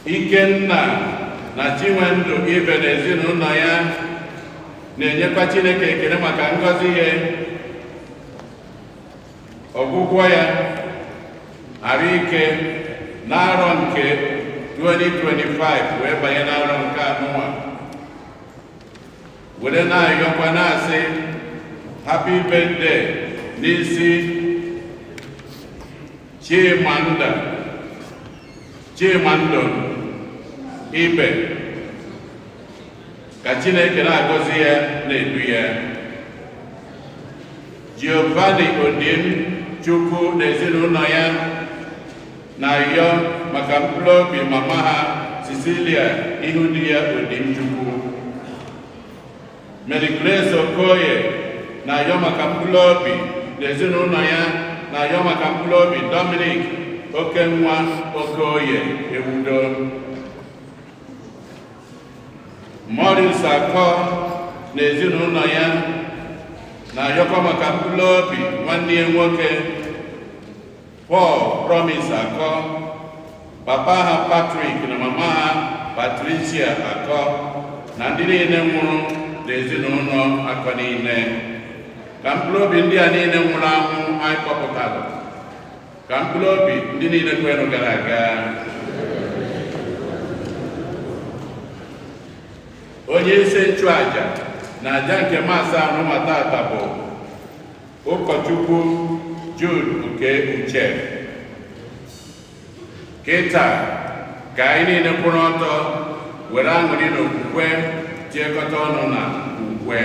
Ikenna na Chinwendụ Ibe na ezinụlọ ya na-enyekwa Chineke ekele maka ngọzi ya, ọgwụgwọ ya, arụ ike n'arọ nke 2025 wee banye n'arọ nke anụnwa, were na-ayọkwa na-asị happy birthday n'isi Chimamanda Chimamando Ibe, ka Chineke na-agọzi ya na-edu ya. Giovanni Odim Chukwu na ezinụlọ ya na-ayọ maka mkpụrụ obi mama ha Cecilia ihu di ya Odim Chukwu. Mary Grace Okoye na-ayọ maka mkpụrụ obi na ezinụlọ ya na-ayọ maka mkpụrụ obi Dominic Okenwa Okoye Ewudo. Maurice Akọ na ezinụlọ ya na-ayọkwa maka mkpụrụ obi nwanne ya nwoke Paul Promise Akọ, papa ha Patrick na mama ha Patricia Akọ na ndị niile nwụrụ n'ezinụlọ Akọ niile. Ka mkpụrụ obi ndị a niile nwụrụ anwụ anyị kpọpụtara, ka mkpụrụ obi ndị niile kwerụ gara aga. Onye isi nchụaja na aja nke Maasị anụnwa tata bụ ụkọchukwu Jude Uke Uche. Kịta ka anyị niile kwụrụ ọtọ were aṅụrị na okwukwe tiekọta ọnụ na ukwe.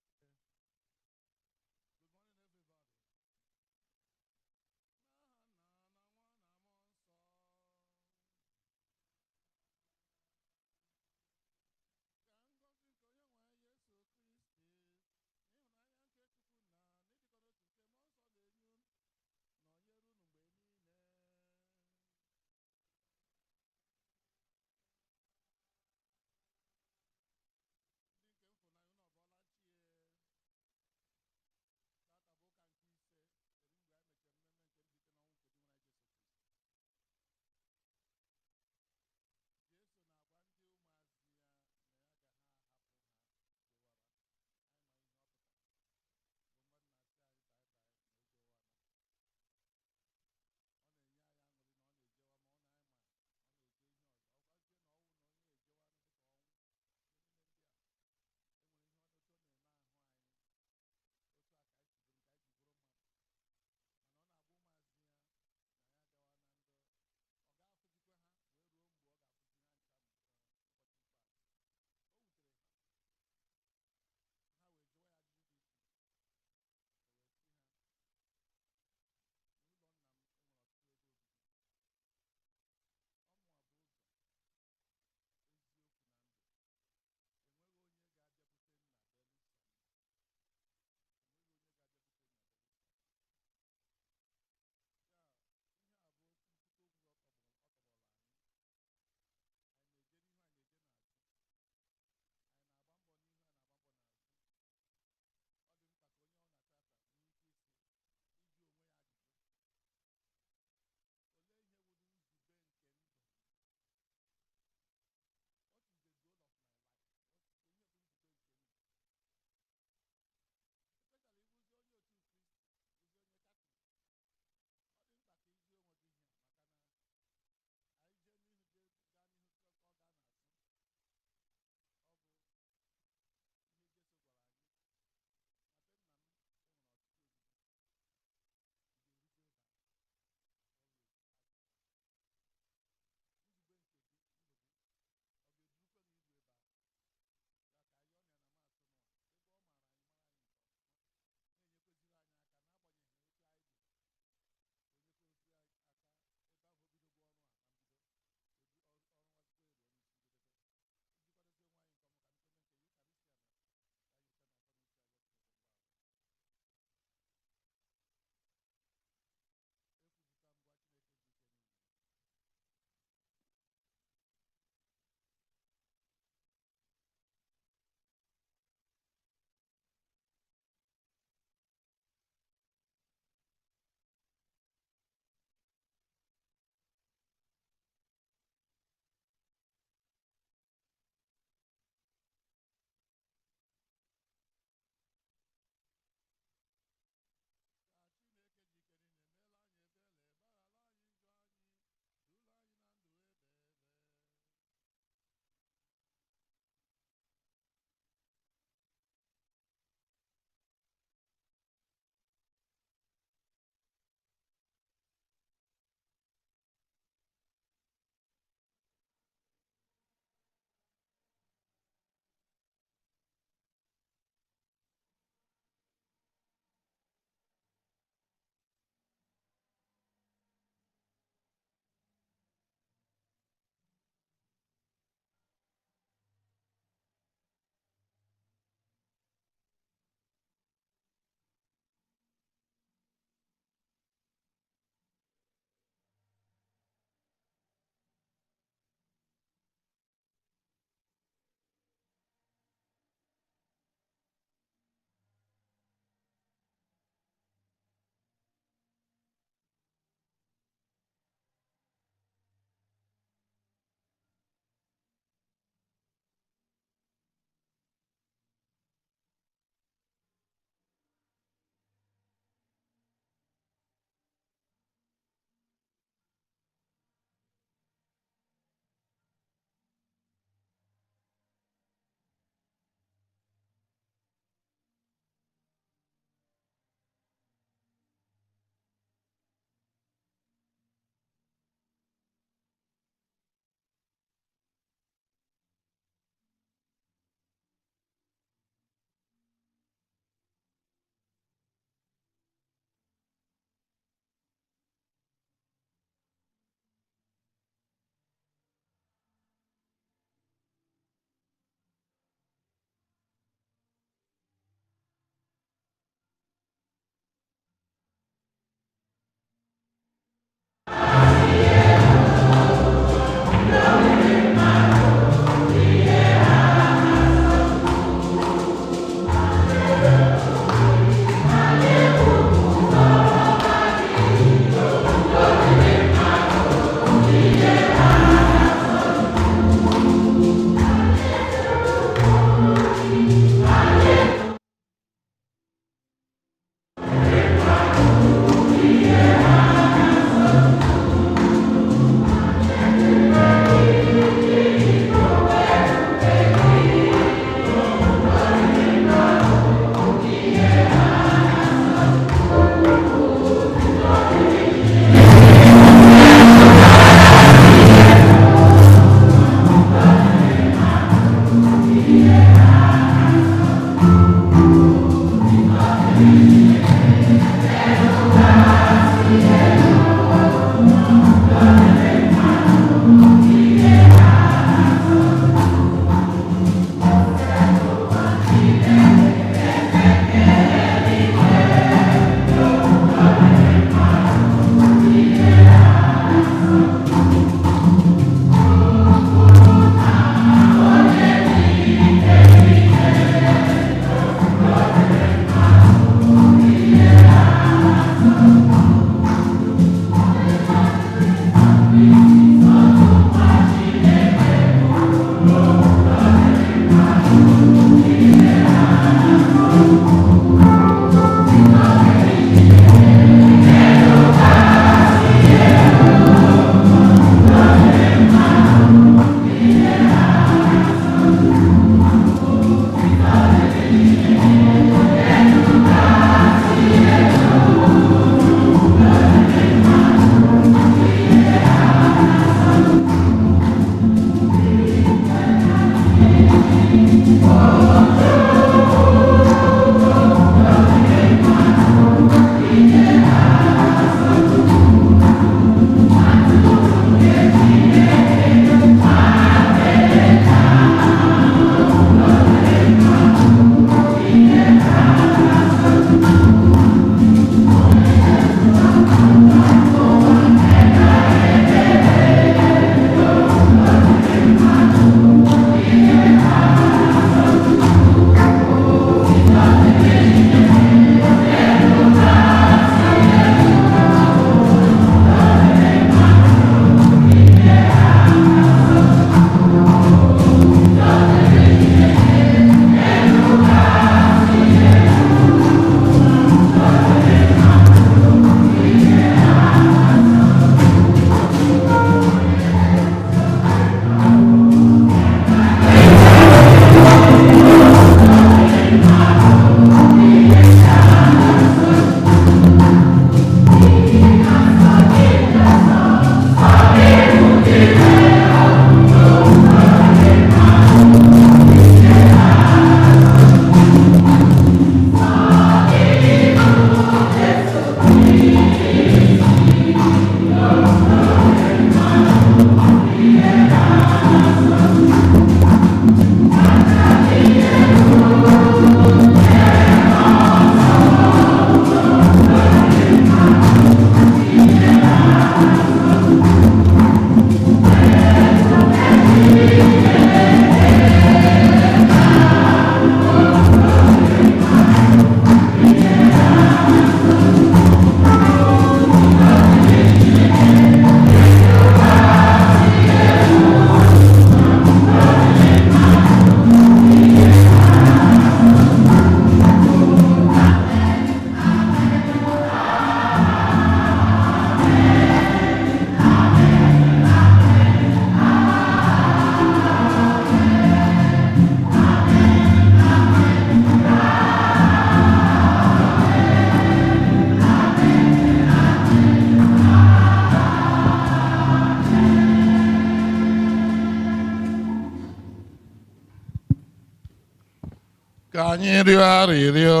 Ka anyị rịọ arịrịọ.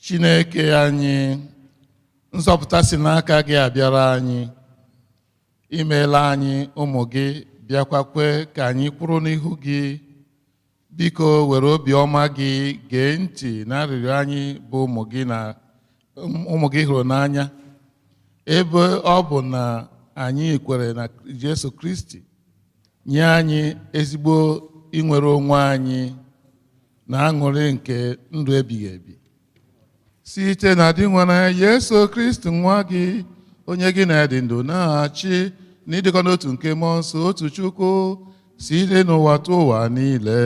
Chineke anyị, nzọpụta si n'aka gị abịara anyị. Imeela anyị ụmụ gị, bịakwa kwe ka anyị kwụrụ n'ihu gị. Biko were obiọma gị gee ntị na arịrịọ anyị bụ ụmụ gị na ụmụ gị hụrụ n'anya. Ebe ọ bụ na anyị kwere na Jesu Kristi, nye anyị ezigbo inwere onwe anyị na aṅụrị nke ndụ ebighị ebi. Site na Dinwenụ Jesu Kristi nwa gị, onye gị na-adị ndụ na-achị na ịdịkọ n'otu nke Mmụọ Nsọ otu Chukwu, site n'ụwa tụ ụwa niile.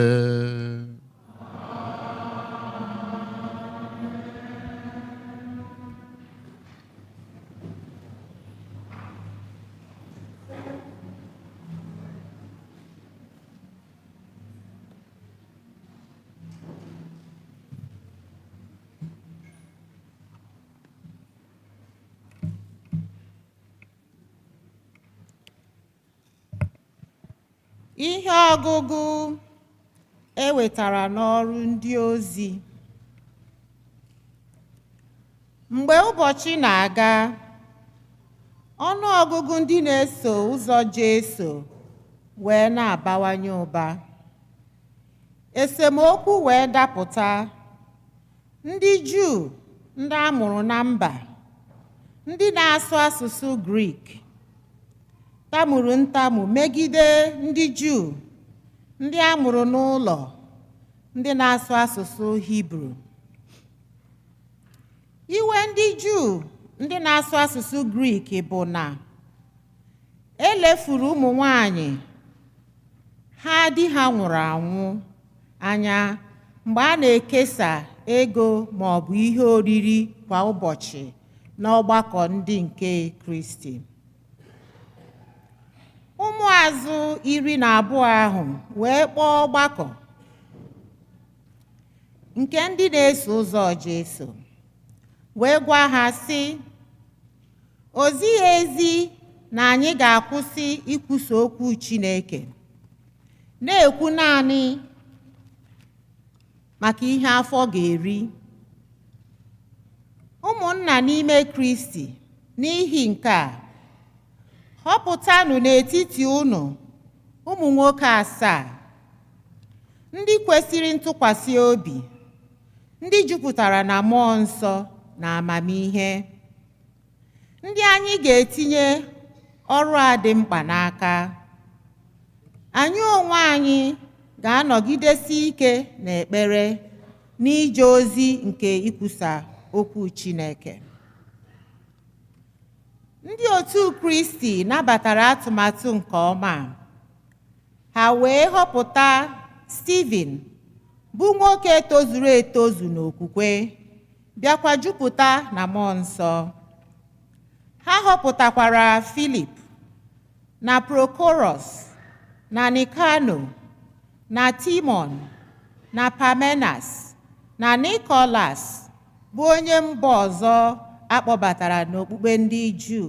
Ihe ọgụgụ e wetara n'ọrụ ndị ozi. Mgbe ụbọchị na-aga, ọnụ ọgụgụ ndị na-eso ụzọ Jesu wee na-abawanye ụba. Esemokwu wee dapụta. Ndị Juu ndị a mụrụ na mba, ndị na-asụ asụsụ Grik, tamuru ntamu megide ndị Juu ndị a mụrụ n'ụlọ, ndị na-asụ asụsụ Hibru. Iwe ndị Juu ndị na-asụ asụsụ Grik bụ na elefuru ụmụ nwanyị ha di ha nwụrụ anwụ anya mgbe a na-ekesa ego ma ọ bụ ihe oriri kwa ụbọchị n'ọgbakọ ndị nke Kristi. Ụmụazụ 12 ahụ wee kpọọ ọgbakọ nke ndị na-eso ụzọ Jesu, wee gwa ha sị, o zighị ezi na anyị ga-akwụsị ikwusa okwu Chineke, na-ekwu naanị maka ihe afọ ga-eri. Ụmụnna n'ime Kristi, n'ihi nke a, họpụtanụ n'etiti unu ụmụ nwoke 7 ndị kwesịrị ntụkwasị obi, ndị jupụtara na Mmụọ Nsọ na amamihe, ndị anyị ga-etinye ọrụ a dị mkpa n'aka. Anyị onwe anyị ga-anọgidesi ike n'ekpere n'ije ozi nke ikwusa okwu Chineke. Ndị otu Kristi nabatara atụmatụ nke ọma. Ha wee họpụta Steven, bụ nwoke tozuru etozu n'okwukwe, bịakwa jupụta na Mmụọ Nsọ. Ha họpụtakwara Filip na Prochorus na Nikano na Timon na Parmenas na Nicholas, bụ onye mba ọzọ akpọbatara n'okpukpe ndị Juu,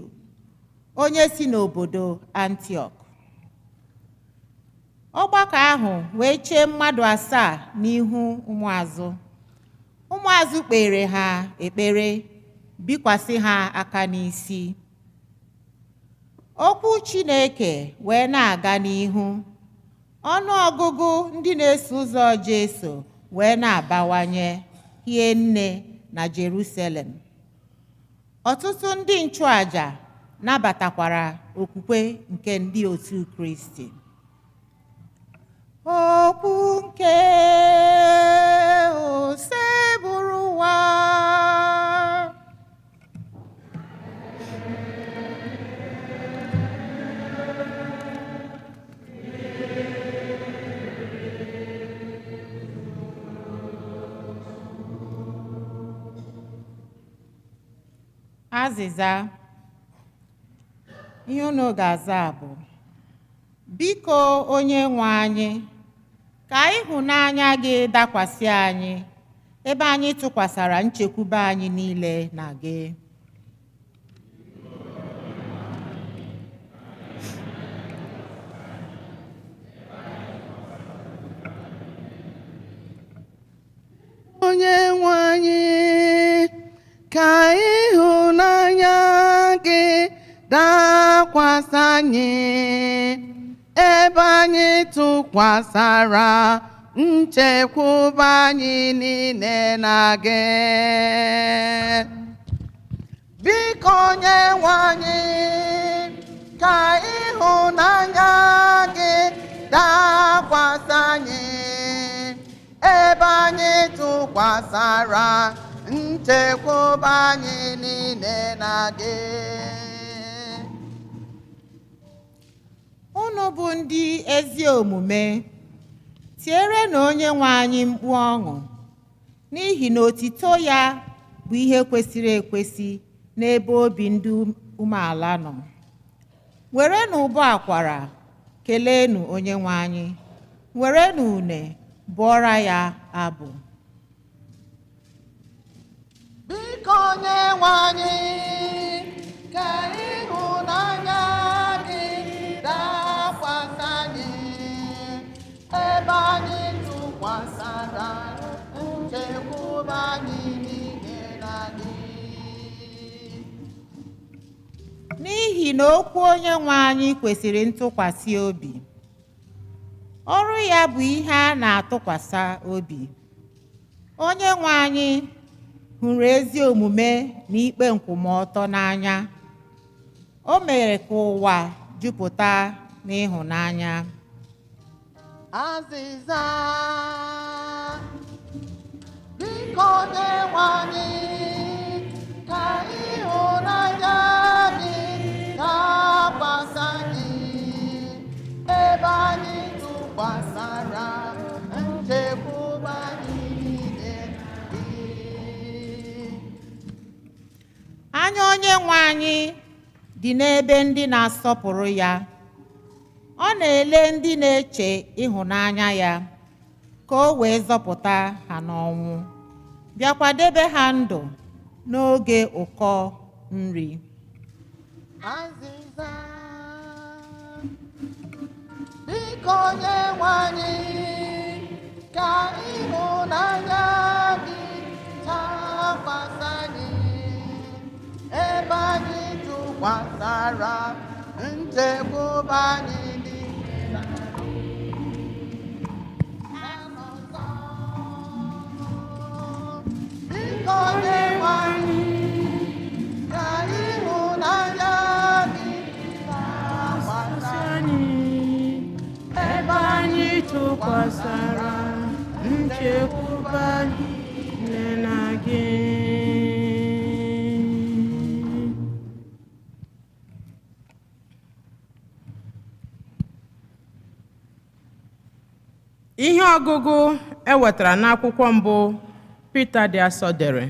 onye si n'obodo Antiọk. Ọgbakọ ahụ wee chee mmadụ 7 n'ihu ụmụazụ. Ụmụazụ kpere ha ekpere, bikwasị ha aka n'isi. Okwu Chineke wee na-aga n'ihu. Ọnụ ọgụgụ ndị na-eso ụzọ Jesu wee na-abawanye hie nne na Jerusalem. Ọtụtụ ndị nchụaja nabatakwara okwukwe nke ndị otu Kristi. Okwu nke Osebụrụwa. Azịza. Ihe unu ga-aza bụ: biko onye nwe anyị, ka ịhụnanya gị dakwasị anyị, ebe anyị tụkwasara nchekwube anyị niile na gị. dakwasị anyị, ebe anyị tụkwasara nchekwube anyị niile na gị. Biko Onyenwe anyị, ka ịhụnanya gị dakwasị anyị, ebe anyị tụkwasara nchekwube anyị niile na gị. Unu bụ ndị ezi omume, tierenụ Onyenwe anyị mkpu ọṅụ, n'ihi na otito ya bụ ihe kwesịrị ekwesị n'ebe obi ndị umeala nọ. Werenụ ụbọ akwara keleenụ Onyenwe anyị, werenụ une bụọra ya abụ. Biko Onyenwe anyị, ka ịhụnanya gị dakwasị anyị, ebe anyị tụkwasara nchekwube anyị niile na gị. N'ihi na okwu Onyenwe anyị kwesịrị ntụkwasị obi, ọrụ ya bụ ihe a na-atụkwasị obi. Onyenwe anyị hụrụ ezi omume na ikpe nkwụmọtọ n'anya, o mere ka ụwa jupụta n'ịhụnanya. Azịza. Biko Onyenwe anyị, ka ịhụnanya gị dakwasị anyị, ebe anyị tụkwasara nchekwube anyị niile gị. Anya Onyenwe anyị dị n'ebe ndị na-asọpụrụ ya, ọ na-ele ndị na-eche ịhụnanya ya, ka o wee zọpụta ha n'ọnwụ, bịakwa debe ha ndụ n'oge ụkọ nri. Azịza. Biko Onyenwe anyị, ka ịhụnanya gị dakwasị anyị, ebe anyị tụkwasara nchekwube anyị niile na gị. Biko Onyenwe anyị, ka ịhụnanya gị dakwasị anyị, ebe anyị tụkwasara nchekwube anyị niile na gị. Ihe ọgụgụ e wetara n'akwụkwọ mbụ Pita dị asọ dere.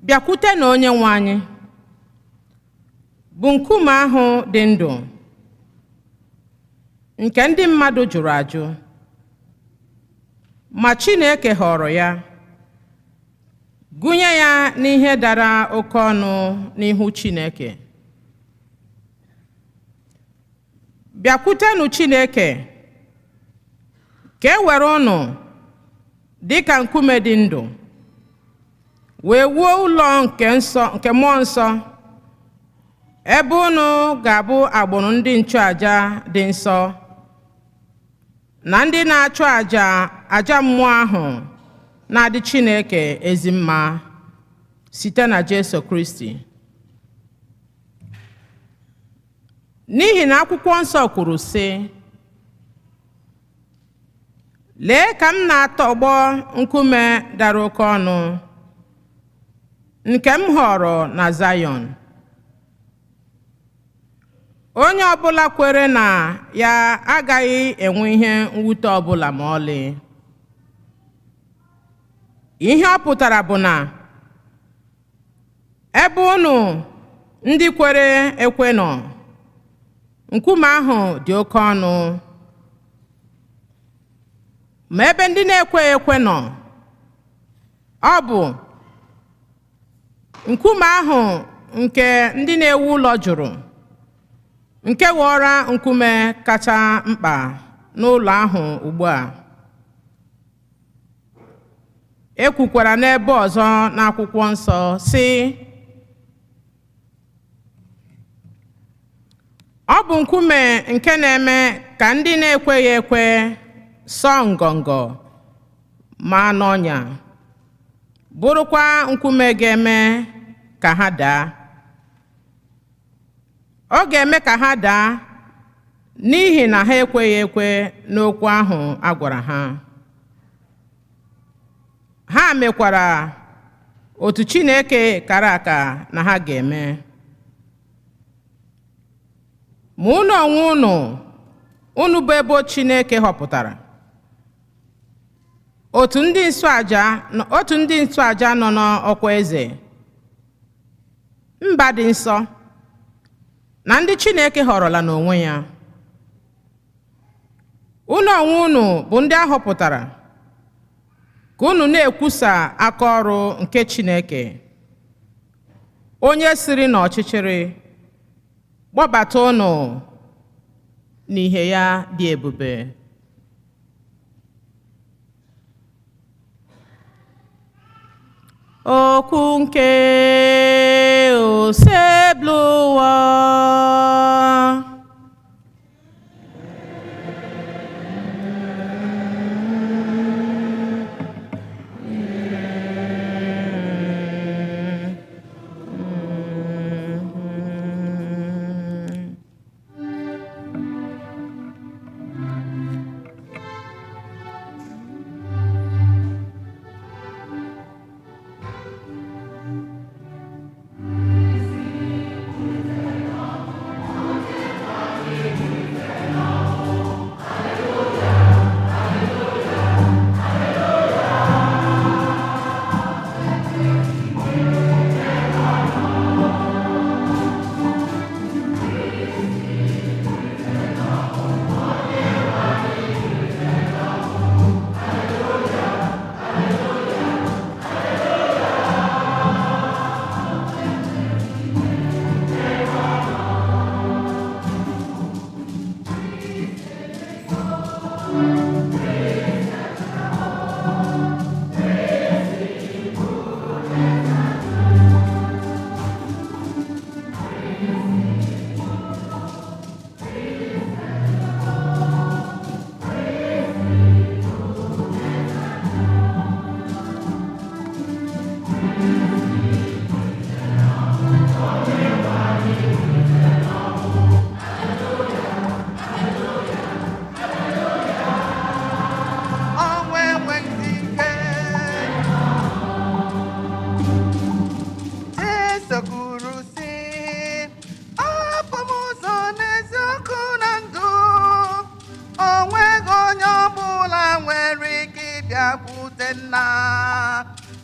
Bịakwutenụ Onyenwe anyị, bụ nkume ahụ dị ndụ, nke ndị mmadụ jụrụ ajụ, ma Chineke họrọ ya, gụnye ya n'ihe dara oke ọnụ n'ihu Chineke. Bịakwutenụ Chineke, ka e were unu dị ka nkume dị ndụ, wee wuo ụlọ nke mmụọ nsọ, ebe unu ga-abụ agbụrụ ndị nchụaja dị nsọ na ndị na-achụ aja mmụọ ahụ na-adị Chineke ezi mma site na Jesu Kristi. N'ihi na akwụkwọ nsọ kwuru sị, lee ka m na-atọgbọ nkume dara oke ọnụ, nke m họrọ na Zayọn. Onye ọbụla kwere na ya agaghị enwe ihe mwute ọbụla ma ọlị. Ihe ọ pụtara bụ na ebe unu ndị kwere ekwe nọ, nkume ahụ dị oke ọnụ, ma ebe ndị na-ekweghị ekwe nọ, ọ bụ nkume ahụ nke ndị na-ewu ụlọ jụrụ, nke ghọrọ nkume kacha mkpa n'ụlọ ahụ ugbu a. E kwukwara n'ebe ọzọ n'akwụkwọ nsọ sị, Ọ bụ nkume nke na-eme ka ndị na-ekweghị ekwe sọọ ngọngọ ma n'ọnya, bụrụkwa nkume ga-eme ka ha daa. Ọ ga-eme ka ha daa n'ihi na ha ekweghị ekwe n'okwu ahụ a gwara ha. Ha mekwara otu Chineke kara aka na ha ga-eme. Ma unu onwe unu, unu bụ ebo Chineke họpụtara, otu ndị nchụaja nọ n'ọkwa eze, mba dị nsọ, na ndị Chineke họrọla n'onwe ya. Unu onwe unu bụ ndị a họpụtara ka unu na-ekwusa aka ọrụ nke Chineke, onye siri n'ọchịchịrị kpọbata unu n'ihe ya dị ebube. Okwu nke Osebụlụwa.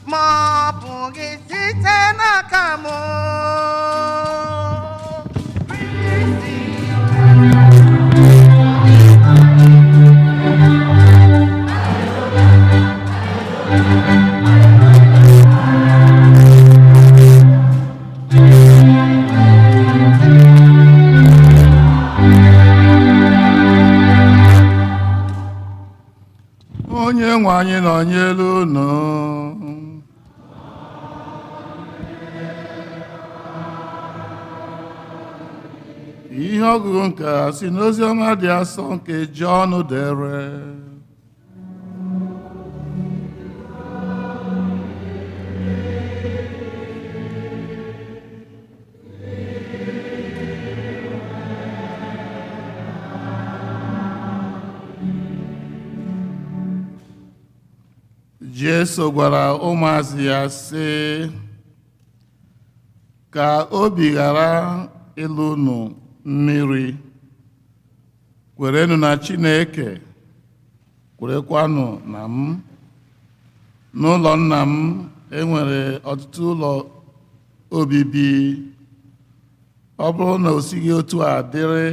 Ma ọ bụghị site n'aka m. Onye nwe anyị nọnyere unu. Ihe ọgụgụ nke a si n'oziọma dị asọ nke Jọn dere. Jesu gwara ụmụazụ ya sị, ka obi ghara ịlụ unu mmiri, kwerenụ na Chineke, kwerekwanụ na m. N'ụlọ nna m enwere ọtụtụ ụlọ obibi. Ọ bụrụ na o sighị otu a dịrị,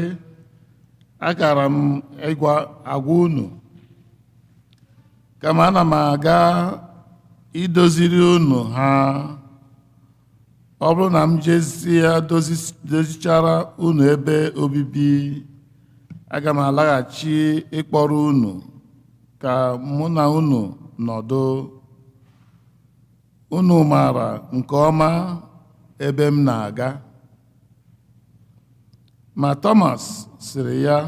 agara m agwa unu. Kama ana m aga idoziri unu ha. Ọ bụrụ na m jezie dozichara unu ebe obibi, aga m alaghachi ịkpọrọ unu ka mụ na unu nọdụ. Unu maara nke ọma ebe m na-aga. Ma Tọmas sịrị ya,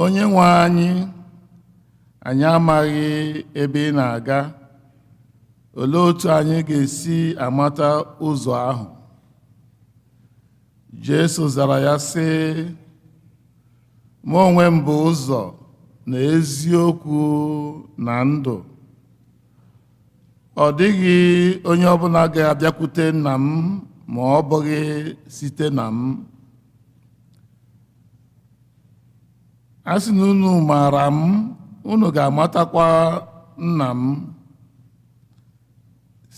Onye nwe anyị, anyị amaghị ebe ị na-aga. Olee otu anyị ga-esi amata ụzọ ahụ? Jesu zara ya sị, Mụ onwe m bụ ụzọ na eziokwu na ndụ. Ọ dịghị onye ọbụla ga-abịakwute nna m ma ọ bụghị site na m. A sị na unu maara m, unu ga-amatakwa nna m.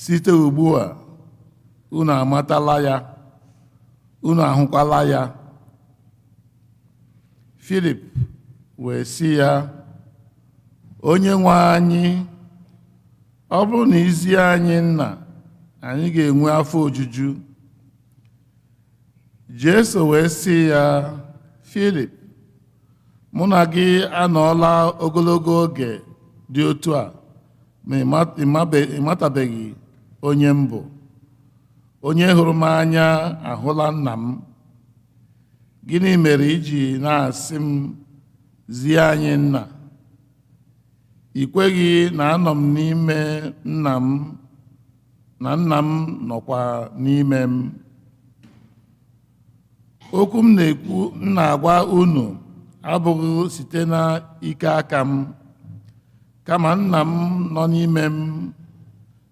Site ugbu a, unu amatala ya, unu ahụkwala ya. Filip wee sị ya, Onye nwe anyị, ọ bụrụ na izi anyị nna, anyị ga-enwe afọ ojuju. Jesu wee sị ya, Filip, mụ na gị anọọla ogologo oge dị otu a, ma ị matabeghị onye m bụ. Onye hụrụ m anya ahụla nna m. Gịnị mere i ji na-asị m zie anyị nna? I kweghị na anọ m n'ime nna m, na nna m nọkwa n'ime m? Okwu m na-ekwu m na-agwa unu abụghị site na ike aka m, kama nna m nọ n'ime m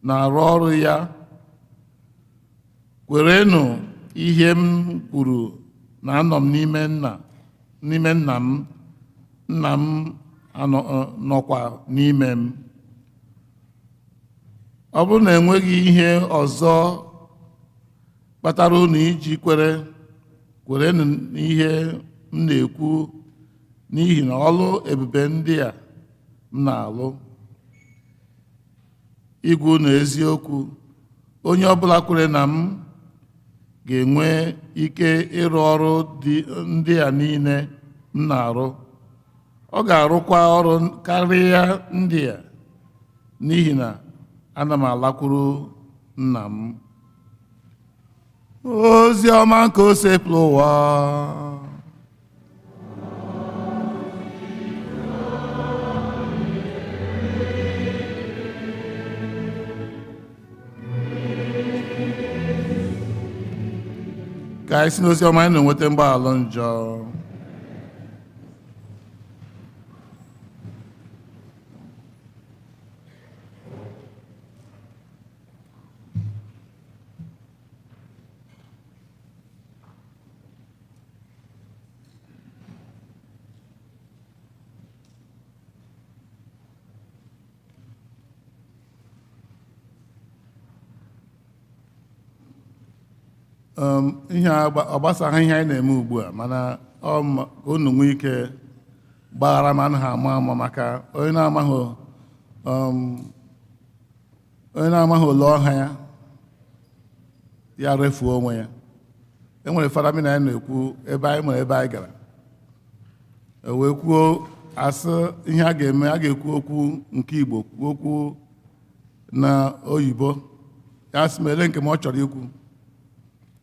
na-arụ ọrụ ya. Kwerenụ ihe m kwuru na anọ m n'ime nna m, nna m nọkwa n'ime m. Ọ bụrụ na enweghị ihe ọzọ kpatara unu iji kwerenụ n'ihe m na-ekwu, n'ihi na ọlụ ebube ndị a m na-alụ. Igwu unu eziokwu, onye ọbụla kwere na m ga-enwe ike ịrụ ọrụ ndị a niile m na-arụ. Ọ ga-arụkwa ọrụ karịa ndị a, n'ihi na ana m alakwuru nna m. Ozi ọma nke Osebụlụwa. Ka anyị si n'ozi ọma anyị na-enweta mgbaghara njọ. Ihe ọ gbasaghị ihe anyị na-eme ugbu a, mana ọ ka unu nwee ike gbaghara m anaghị ama ama, maka onye na-amaghị ole ọha ya ya refuo onwe ya. E nwere fada mi na anyị na-ekwu ebe anyị nwere ebe anyị gara, e wee kwuo asị ihe a ga-eme, a ga-ekwu okwu nke Igbo, kwuo okwu na oyibo. Ya sị m ele nke m ọ chọrọ ikwu.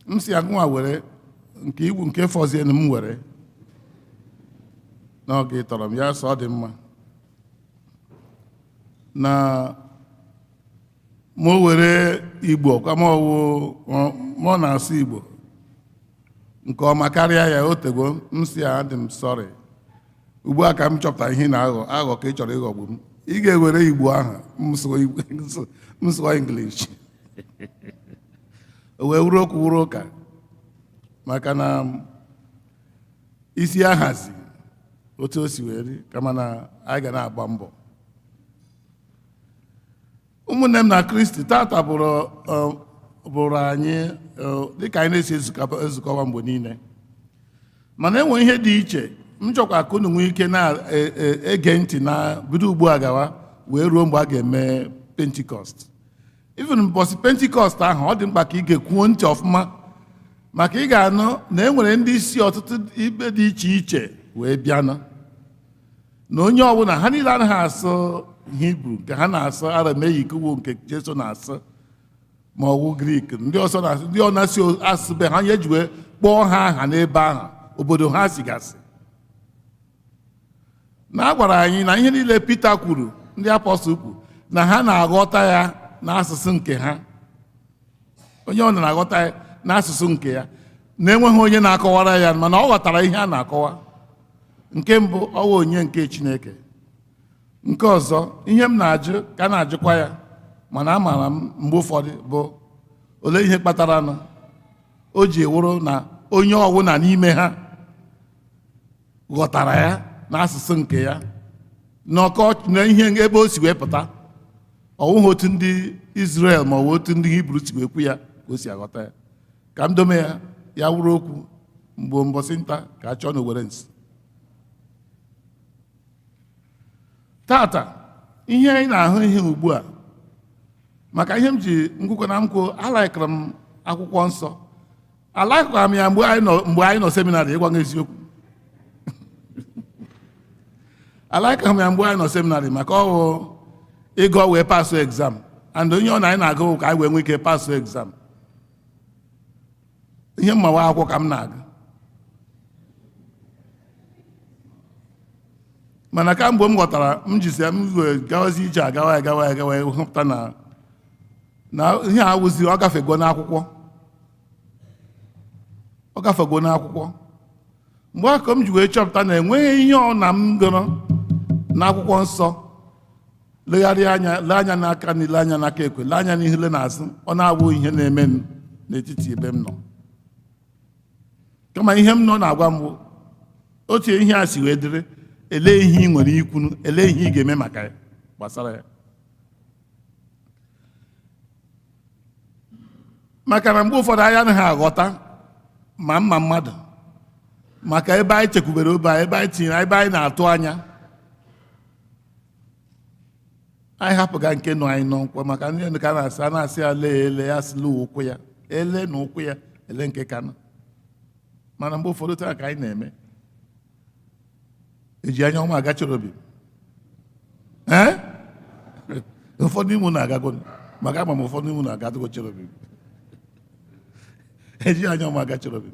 M si agụnwa were nke igwu nke fọzienụ m were n'oge tọrọ m ya sọ ọ dị mma na m were Igbo kwa m ọ na-asụ Igbo nke ọma karịa ya. O tego m si ya adị m sọrị ugbu a ka m chọpụtara ihe na-aghọ aghọ ka ị chọrọ ịghọgbu m. Ị ga-ewere Igbo ahụ m sụọ English. O wee wuru okwu wuru ụka, maka na isi ahazi otu o si wee ri, kama na anyị ga na-agba mbọ. Ụmụnne m na Kristi, tata bụrụ anyị dịka anyị na-esi ezukọwa mgbe niile, mana enwe ihe dị iche m chọkwa ka unu nwee ike na-ege ntị na bido ugbu a gawa wee ruo mgbe a ga-eme Pentikọst. Even mbọsị Pentikọst ahụ, ọ dị mkpa ka ị ga-ekwuo ntị ọfụma, maka ị ga-anụ na e nwere ndị isi ọtụtụ ikpe dị iche iche wee bịanụ, na onye ọbụla ha niile anaghị asụ Hibru nke ha na-asụ Aramaic wu nke Jesu na-asụ, ma ọ wụ Grik, ndị ọzọ na-asụ, ndị ọ na-asị asụ be ha nye ji wee Kpọọ ha aha n'ebe ahụ, obodo ha sigasị. Na a gwara anyị na ihe niile Pita kwuru, ndị apọstụl kwuru, na ha na-aghọta ya n'asụsụ nke ha. Onye ọ na-aghọta ya n'asụsụ nke ya, na-enweghị onye na-akọwara ya, mana ọ ghọtara ihe a na-akọwa. Nke mbụ, ọwa onye nke Chineke. Nke ọzọ, ihe m na-ajụ ka na-ajụkwa ya, mana amaara m mgbe ụfọdụ bụ olee ihe kpatara nụ o ji wụrụ na onye ọwụna n'ime ha ghọtara ya n'asụsụ nke ya, n'ọkọ na ihe ebe o si wee pụta. Ọ wụghị otu ndị Israel ma ọ bụ otu ndị Hibru si wee kwu ya ka o si aghọta ya. Ka m dome ya, ya wụrụ okwu mgbe mbọsị nta ka a chọọ na owere nsi. Tata ihe anyị na-ahụ ihe ugbu a, maka ihe m ji nkwukwe na nkwụ, alaikara m akwụkwọ nsọ, alaịkwara m ya mgbe anyị nọ seminarị. Ịgwa m eziokwu, alaikara m ya mgbe anyị nọ seminarị, maka ọwụ ịgụ wee pasụ exam, and onye ọ na anyị na-agụ ka anyị wee nwee ike pasụ exam. Ihe mmawa akwụkwọ ka m na-agụ, mana kamgbe m ghọtara, m jisi m wee gawazi ije, agawa agawa agawa, hụpụta na ihe a wụzi ọ gafego n'akwụkwọ, ọ gafego n'akwụkwọ. Mgbe aka m ji wee chọpụta na enweghị ihe ọ na m gụrụ n'akwụkwọ nsọ, legharịa anya, lee anya n'aka na ile anya n'aka ekwe, lee anya n'ihu, lee n'azụ, ọ na-awụ ihe na-eme m n'etiti ebe m nọ. Kama ihe m nọ na-agwa m bụ otu ihe a si wee dịrị, elee ihe ị nwere ikwunu, elee ihe ị ga-eme maka ya gbasara ya. Maka na mgbe ụfọdụ anyị anaghị aghọta ma mma mmadụ, maka ebe anyị chekwubere obe anyị, ebe anyị tinyere, ebe anyị na-atụ anya, anyị hapụga nke nọ anyị n'ọnkwa. Maka ndị ka na-asị, a na-asị ya lee ele ya, sịla ụkwụ ya ele na ụkwụ ya ele nke ka nọ. Mana mgbe ụfọdụ taa ka anyị na-eme eji anya ọma agachara obi. Ee, ụfọdụ ime na-agago, maka ama m ụfọdụ ime na-agago cherobi, eji anya ọma agachara obi.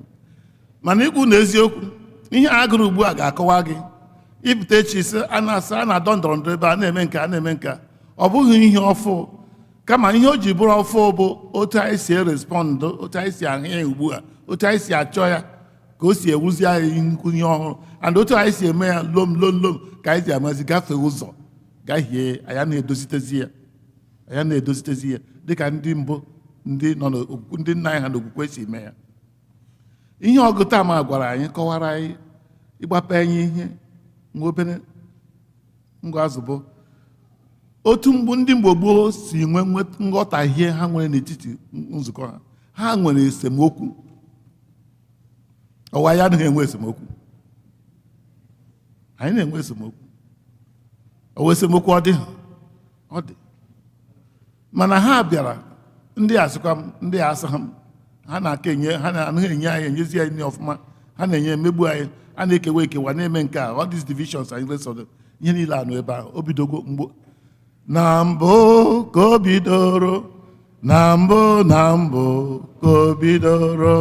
Mana ikwu na eziokwu, ihe a gụrụ ugbu a ga-akọwa gị ịpụta echi sị a na-asị a na-adọ ndọrọ ndọrọ ebe a na-eme nke a na-eme nke a. Ọ bụghị ihe ọfụ, kama ihe o ji bụrụ ọfụ bụ otu anyị si erespọndụ, otu anyị si ahụ ya ugbu a, otu anyị si achọ ya ka o si ewuzi anyị nnukwu ihe ọhụrụ, and otu anyị si eme ya lom lom lom ka anyị si amazi gafee ụzọ gahie. Anyị na-edozitezi ya, anyị na-edozitezi ya dịka ndị mbụ, ndị nọ n'okwukwe, ndị nna anyị ha n'okwukwe si eme ya. Ihe ọgụ taa ma gwara anyị, kọwara anyị, ịgbape anyị ihe nwa obere ngwa azụ bụ otu mgbu ndị mgbe gboo si nwee nghọtahie ha nwere n'etiti nzukọ ha. Ha nwere esemokwu. Ọwa ya anaghị enwe esemokwu, anyị na-enwe esemokwu. Ọwa esemokwu ọ dị, ọ dị, mana ha bịara, ndị asịkwa m, ndị asị ha m, ha na-aka enye, ha na-anaghị enye anyị, enyezi anyị nri ọfụma, ha na-enye emegbu anyị, a na-ekewa ekewa, na-eme nke a, all these divisions and rest of them. Ihe niile anụ ebe ahụ o bidogo mgbo na mbụ ka o bidoro, na mbụ na mbụ ka o bidoro.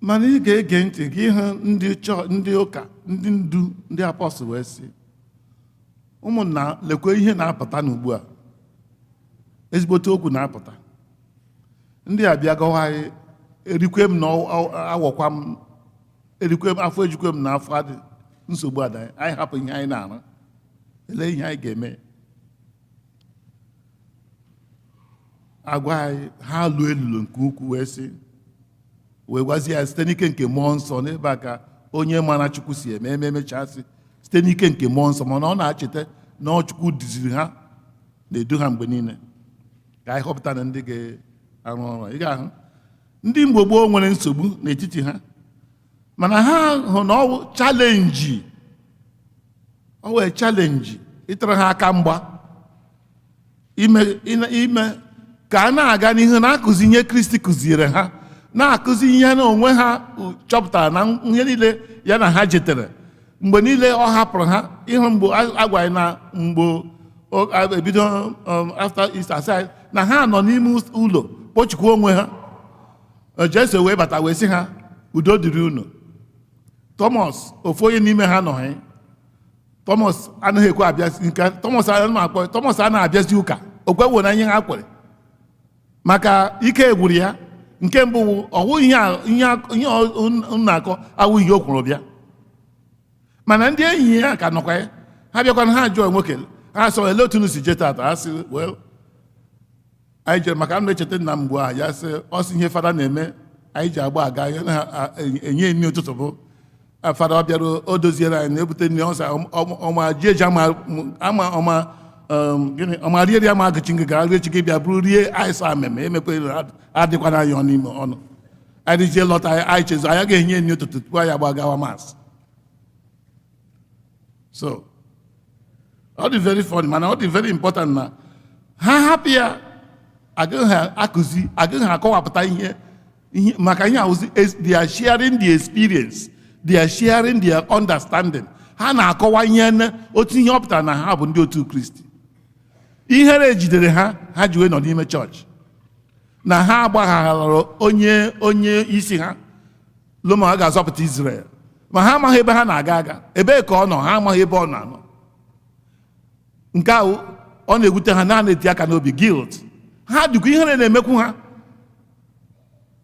Mana ị ga-ege ntị gị hụ ndị chọọ, ndị ụka, ndị ndu, ndị apọstụl wee sị, ụmụnna, lekwe ihe na-apụta n'ugbu a, ezigbote okwu na-apụta. Ndị a bịa gọwa anyị, erikwe m na awọkwa m, erikwe m afọ, ejikwe m na afọ adị nsogbu ada. Anyị hapụ ihe anyị na-arụ, elee ihe anyị ga-eme? Agwa anyị ha lụọ elulo nke ukwuu, wee sị, wee gwazie ya site n'ike nke mmụọ nsọ. N'ebe a ka onye mara Chukwu si eme eme emechasị site n'ike nke mmụọ nsọ, mana ọ na-acheta na ọ Chukwu duziri ha, na-edu ha mgbe niile. Ka anyị họpụta na ndị ga-arụ ọrụ. Ị ga-ahụ ndị mgbe gboo nwere nsogbu n'etiti ha, mana ha hụ na ọ wụ chalenji, ọ wee chalenji ịtara ha aka mgba, ime ka a na-aga n'ihu na-akụzi ihe Kristi kụziere ha, na-akụzi ihe na onwe ha chọpụtara na ihe niile ya na ha jetere. Mgbe niile ọ hapụrụ ha, ịhụ mgbe a gwara na mgbe ebido after Easter aside, na ha nọ n'ime ụlọ kpochikwa onwe ha. Jesu wee bata wee sị ha, udo dịrị unu. Thomas, ofu onye n'ime ha nọghị. Thomas anaghị ekwe abịazi nke Thomas anaghị akpọ Thomas anaghị abịazi ụka. O kwewo na ihe ha kwere. Maka ike gwụrụ ya. Nke mbụ ọwụ ihe na-akọ awụ ihe o kwuru bịa. Mana ndị enyi ya ka nọkwa ya. Ha bịakwana ha jụọ nwoke. Ha sọ ele otu unu si jee tata. Ha sị well, anyị jere maka m na-echeta nna m mgbe ahụ ya sị ọ sị ihe fada na-eme anyị ji agba aga ya na-enye nri ụtụtụ bụ fada ọ bịara o doziere anyị na-ebute nri ọsọ ọma ji eji ama ọma gịnị ọma rie ama agụchi ngị gara rie chi gị bịa bụrụ rie anyị sọ ameme emekwa adịkwana anyị n'ime ọnụ anyị jie lọta anyị chezo anyị ga-enye nri ụtụtụ tupu anyị agba gawa mas. So ọ dị very funny mana ọ dị very important na ha hapụ ya agaghị akụzi agaghị akọwapụta ihe maka ihe awụzi they are sharing the experience, they are sharing their understanding. Ha na-akọwa ihe otu ihe ọ pụtara na ha bụ ndị otu Kristi. Ihere jidere ha, ha ji wee nọ n'ime chọọchị na ha agbaghara onye isi ha loma ha ga-azọpụta Israel, ma ha amaghị ebe ha na-aga aga, ebee ka ọ nọ, ha amaghị ebe ọ na-anọ. Nke ahụ ọ na-ewute ha, na na-eti aka n'obi, guilt. Ha dịkwa ihere na-emekwu ha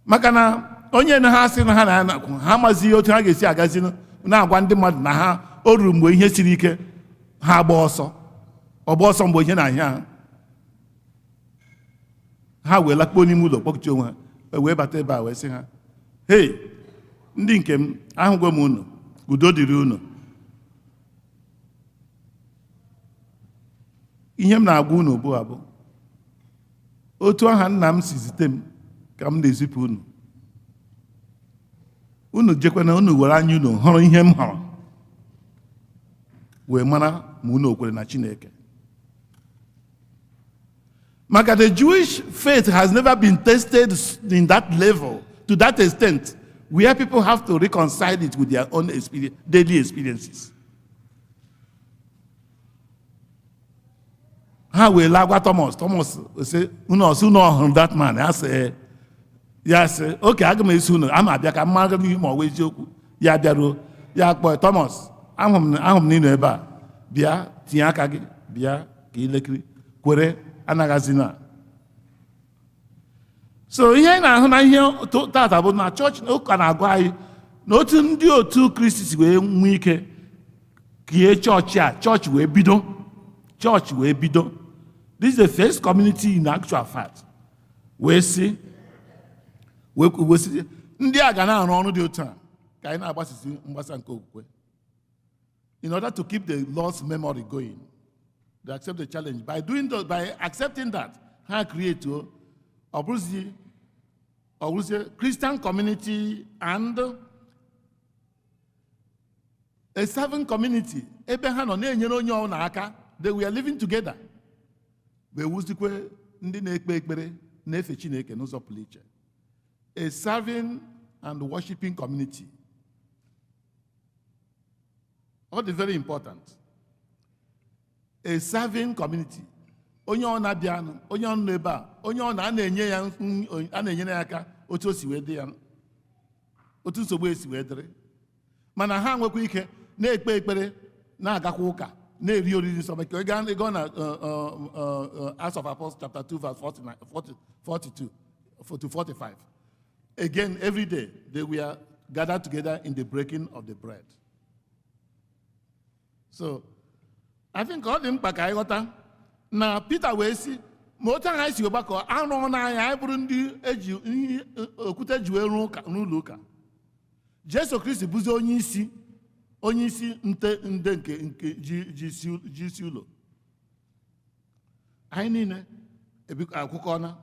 maka na onye na ha sị na ha na-anakwu ha amazighị otu ha ga-esi agazi na-agwa ndị mmadụ na ha o ruru mgbe ihe siri ike ha agba ọsọ ọgba ọsọ mgbe ihe na-ahịa ha. Ha wee lakpuo n'ime ụlọ kpọkụchi onwe ha wee bata ebe a wee sị ha, hei ndị nke m, ahụgwo m unu, udo dịrị unu. Ihe m na-agwa unu ugbu a bụ otu aha nna m si zite m ka m na-ezipụ unu. Unu jekwana unu were anya unu hụrụ ihe m hụrụ wee mara ma unu o kwere na Chineke. Maka the Jewish faith has never been tested in that level, to that extent, where people have to reconcile it with their own experience, daily experiences. Ha wee laa gwa Thomas, Thomas sị unu ọsị unu ọhụrụ that man, ya sị ya sị oke aga m esi unu ama abịa ka m mara n'ihu ma ọ bụ eziokwu. Ya bịaruo ya kpọọ Thomas, ahụ m na ị nọ ebe a, bịa tinye aka gị, bịa ka ilekiri kwere anaghazina. So ihe anyị na-ahụ na ihe tata bụ na chọọchị ụka na-agwa anyị na otu ndị otu Kristi si wee nwee ike kie chọọchị a, chọọchị wee bido, chọọchị wee bido. This is the first community in actual fact. Wee sị ndị a ga na-arụ ọrụ dị otu a ka anyị na-agbasisi mgbasa nke okwukwe. In order to keep the Lord's memory going, they accept the challenge. By doing that, by accepting that, ha create ọ bụrụzie Christian community and a serving community ebe ha nọ na-enyere onye ọbụla aka. They were living together. Wee wuzikwe ndị na-ekpe ekpere na-efe Chineke n'ụzọ pụrụ iche. A serving and worshiping community. Ọ dị very important. A serving community. Onye ọ na-abịanụ, onye ọ nọ ebe a, onye ọ na-enye ya, a na-enyere ya aka otu o si wee dị ya, otu nsogbu esi wee dịrị. Mana ha nwekwa ike na-ekpe ekpere, na-agakwa ụka, na-eri oriri nsọ. Maka ịga na Acts of Apostles chapter 2 verse 42 to 45. Again, every day they were gathered together in the breaking of the bread. So, I think ọ dị mkpa ka anyị ghọta na Peter wee sị ma otu ahụ anyị si gbakọ arụọ n'anya anyị bụrụ ndị eji ihe okwute ji wee rụọ ụka n'ụlọ ụka. Jesu Kristi bụzi onye isi nte nde nke ji isi ụlọ. Anyị niile akwụkọna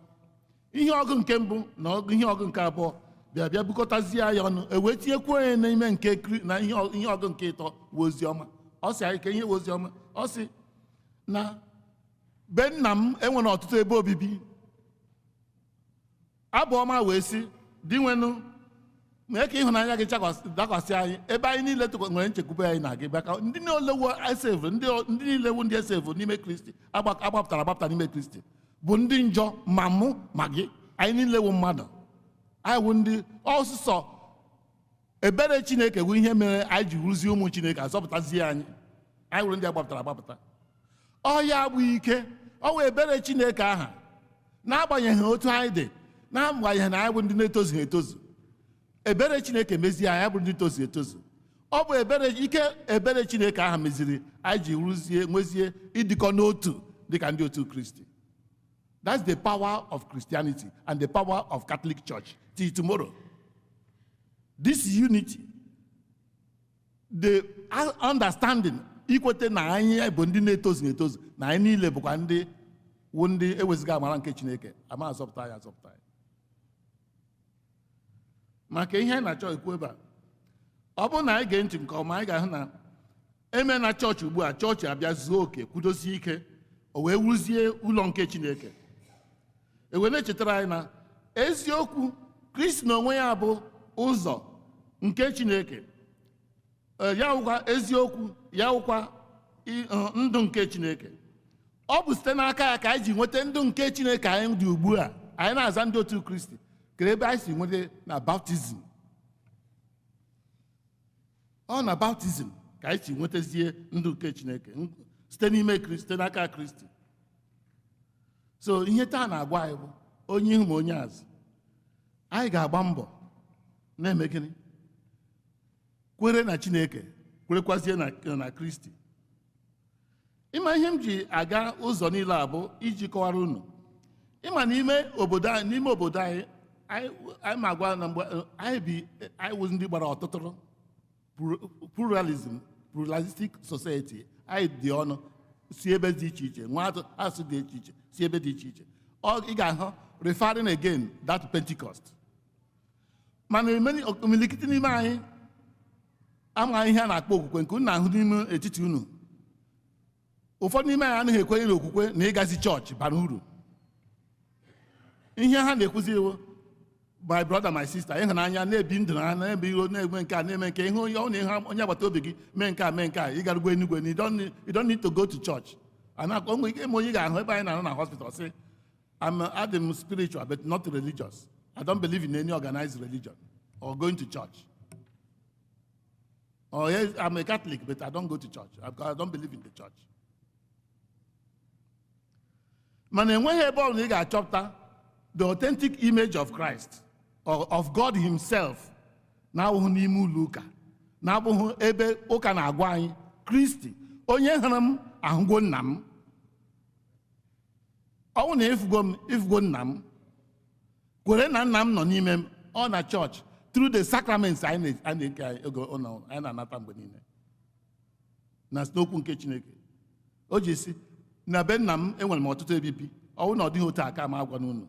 ihe ọgụ nke mbụ na ihe ọgụ nke abụọ bịa bukọtazie ya ọnụ e wee tinyekwuo onye n'ime nke na ihe ọgụ nke ịtọ wụ ozi ọma. Ọ sị anyị ka ihe wụ ozi ọma. Ọ sị na be nna m enwere ọtụtụ ebe obibi. Abụ ọma wee sị, Dinwenụ, Mee ka ịhụnanya gị dakwasị anyị ebe anyị niile nwere nchekwube anyị na gị, maka ndị niile wu esevu, ndị niile wu ndị esevu n'ime Kristi, agbapụtara agbapụta n'ime Kristi, bụ ndị njọ ma mụ ma gị. Anyị niile wu mmadụ, anyị wụ ndị ọsụsọ. Ebere Chineke bụ ihe mere anyị ji rụzie ụmụ Chineke, azọpụtazie anyị. Anyị wụrụ ndị agbapụtara agbapụta. Ọ ya bụ ike, ọ wụ ebere Chineke aha. N'agbanyeghị otu anyị dị, n'agbanyeghị na anyị bụ ndị na-etozughị etozu, ebere Chineke mezie anyị bụ ndị tozu etozu. Ọ bụ ebere, ike ebere Chineke aha meziri anyị ji rụzie, nwezie ịdịkọ n'otu dịka ndị otu Kristi. That's the power of Christianity and the power of Catholic Church till tomorrow. This unity, the understanding, ikwete na anyị bụ ndị na-etozu etozu, na anyị niile bụkwa ndị wụ ndị eweziga amara nke Chineke, ama azọpụta anyị azọpụta anyị. Maka ihe anyị na-achọ ekwu ebe a, ọ bụrụ na anyị gee ntị nke ọma, anyị ga-ahụ na eme na chọọchị ugbu a, chọọchị abịa zuo oke, kwudosie ike, o wee wuzie ụlọ nke Chineke. E wee na-echetara anyị na eziokwu Kristi na onwe ya bụ ụzọ nke Chineke, ya wụkwa eziokwu, ya wụkwa ndụ nke Chineke. Ọ bụ site n'aka ya ka anyị ji nweta ndụ nke Chineke anyị dị ugbu a. Anyị na-aza ndị otu Kristi. Kedu ebe anyị si nweta? Na baptizim. Ọ na baptizim ka anyị si nwetazie ndụ nke Chineke site n'ime Kristi, site n'aka Kristi. So ihe taa na-agwa anyị bụ onye ihu ma onye azụ, anyị ga-agba mbọ na-eme gịnị? Kwere na Chineke, kwerekwazie na Kristi. Ịma ihe m ji aga ụzọ niile a bụ iji kọwara unu. Ịma n'ime obodo anyị, n'ime obodo anyị, anyị ma agwa na mgbe anyị bi, anyị wụ ndị gbara ọtụtụrụ pluralism, pluralistic society. Anyị dị ọnụ si ebe dị iche iche, nwa asụsụ dị iche iche, si ebe dị iche iche. Ị ga-ahụ referring again that Pentecost. Mana imilikiti n'ime anyị amaghị ihe a na-akpọ okwukwe nke unu na-ahụ n'ime etiti unu. Ụfọdụ n'ime anyị anaghị ekwenye n'okwukwe na ịgazi chọọchị bara uru. Ihe ha na-ekwuzi iwu, my brother, my sister, ịhụnanya na-ebi ndụ na na-ebi iro, na-eme nke a, na-eme nke ihe onye ọ na ihe onye agbata obi gị mee nke a, mee nke a, ị garugwo enugwe na you don't need to go to church. A na-akpọ onwe ike onye ị ga-ahụ ebe anyị na-anọ na hospital sị, I'm spiritual but not religious. I don't believe in any organized religion or going to church. Or yes, I'm a Catholic but I don't go to church. I don't believe in the church. Mana enweghị ebe ọbụla ị ga-achọpụta the authentic image of Christ or of God himself na-awụghị n'ime ụlọ ụka, na-abụghị ebe ụka na-agwa anyị Kristi onye hụrụ m ahụgo nna m. Ọ bụrụ na ịfụgo m, ịfụgo nna m, kwere na nna m nọ n'ime m. Ọ na chọọchị through the sacraments anyị na-eke anyị oge anyị na-anata mgbe niile na n'okwu nke Chineke. O ji si na be nna m enwere m ọtụtụ ebibi, ọ bụrụ na ọ dịghị otu aka m agwa n'unu.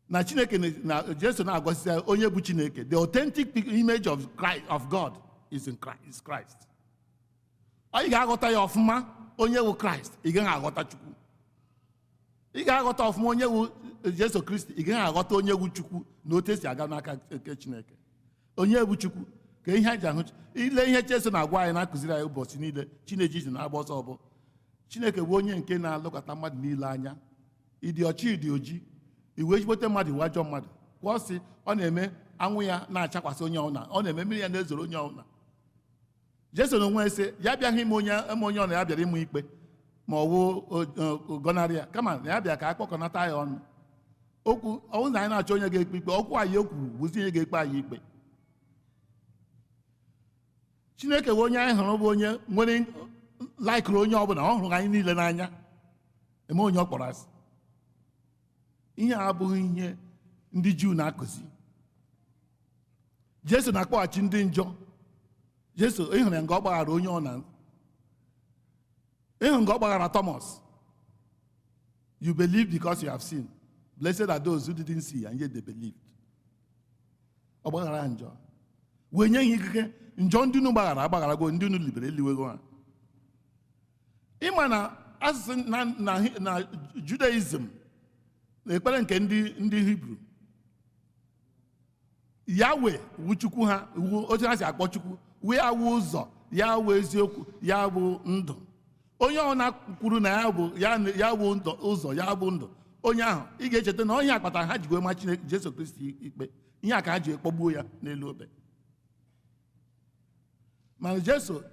Na Chineke na Jesu na-agwasị ya onye bụ Chineke, the authentic image of Christ, of God is in Christ, is Christ. Anyị ga-aghọta ya ọfụma onye bụ Kraịst, ị gaghị aghọta Chukwu. Ị ga-aghọta ọfụma onye bụ Jesu Kristi, ị gaghị aghọta onye bụ Chukwu na otu esi aga n'aka nke Chineke. Onye bụ Chukwu ka ihe anyị ji ahụ ile ihe Jesu na-agwa anyị na-akụziri anyị ụbọchị niile Chineke ji na-agba ọsọ bụ Chineke bụ onye nke na-alụkọta mmadụ niile anya. Ịdị ọcha, ịdị oji, iwe ezigbote mmadụ, iwe ajọ mmadụ. Kwa ọsị ọ na-eme anwụ ya na-achakwasị onye ọbụla, ọ na-eme mmiri ya na-ezoro onye ọbụla. Jesu na onwe sị ya abịaghị ime onye ọ na ya bịara ịmụ ikpe ma ọ wụ gọnarị ya, kama na ya bịa ka a kpọkọnata ya ọnụ. Okwu ọwụ na anyị na-achọ onye ga-ekpe ikpe, okwu anyị o kwuru bụzi onye ga-ekpe anyị ikpe. Chineke bụ onye anyị hụrụ, bụ onye nwere laikụrụ onye ọbụla, ọ hụrụ anyị niile n'anya, eme onye ọ kpọrọ asị. Ihe a abụghị ihe ndị Juu na-akụzi. Jesu na-akpọghachi ndị njọ. Jesu ịhụrụ ya nga ọ gbaghara onye ọ na ịhụ nga ọ gbaghara Thomas. You believe because you have seen. Blessed are those who didn't see and yet they believed. Ọ gbaghara njọ wee nye ha ikike njọ ndị unu gbaghara agbagharago, ndị unu libere eliwego ha. Ịma na asụsụ na Judaism na ekpere nke ndị Hibru, Yahweh wu Chukwu ha, wu otu ha si akpọ Chukwu, wee awụ ụzọ, ya wụ eziokwu, ya bụ ndụ. Onye ọna kwuru na ya bụ ya bụ ndụ, ụzọ ya bụ ndụ, onye ahụ ị ga-echeta na onye a kpatara ha ji wee ma Chineke Jesu Kristi ikpe, ihe a ka ha ji kpọgbuo ya n'elu obe. Mana Jesu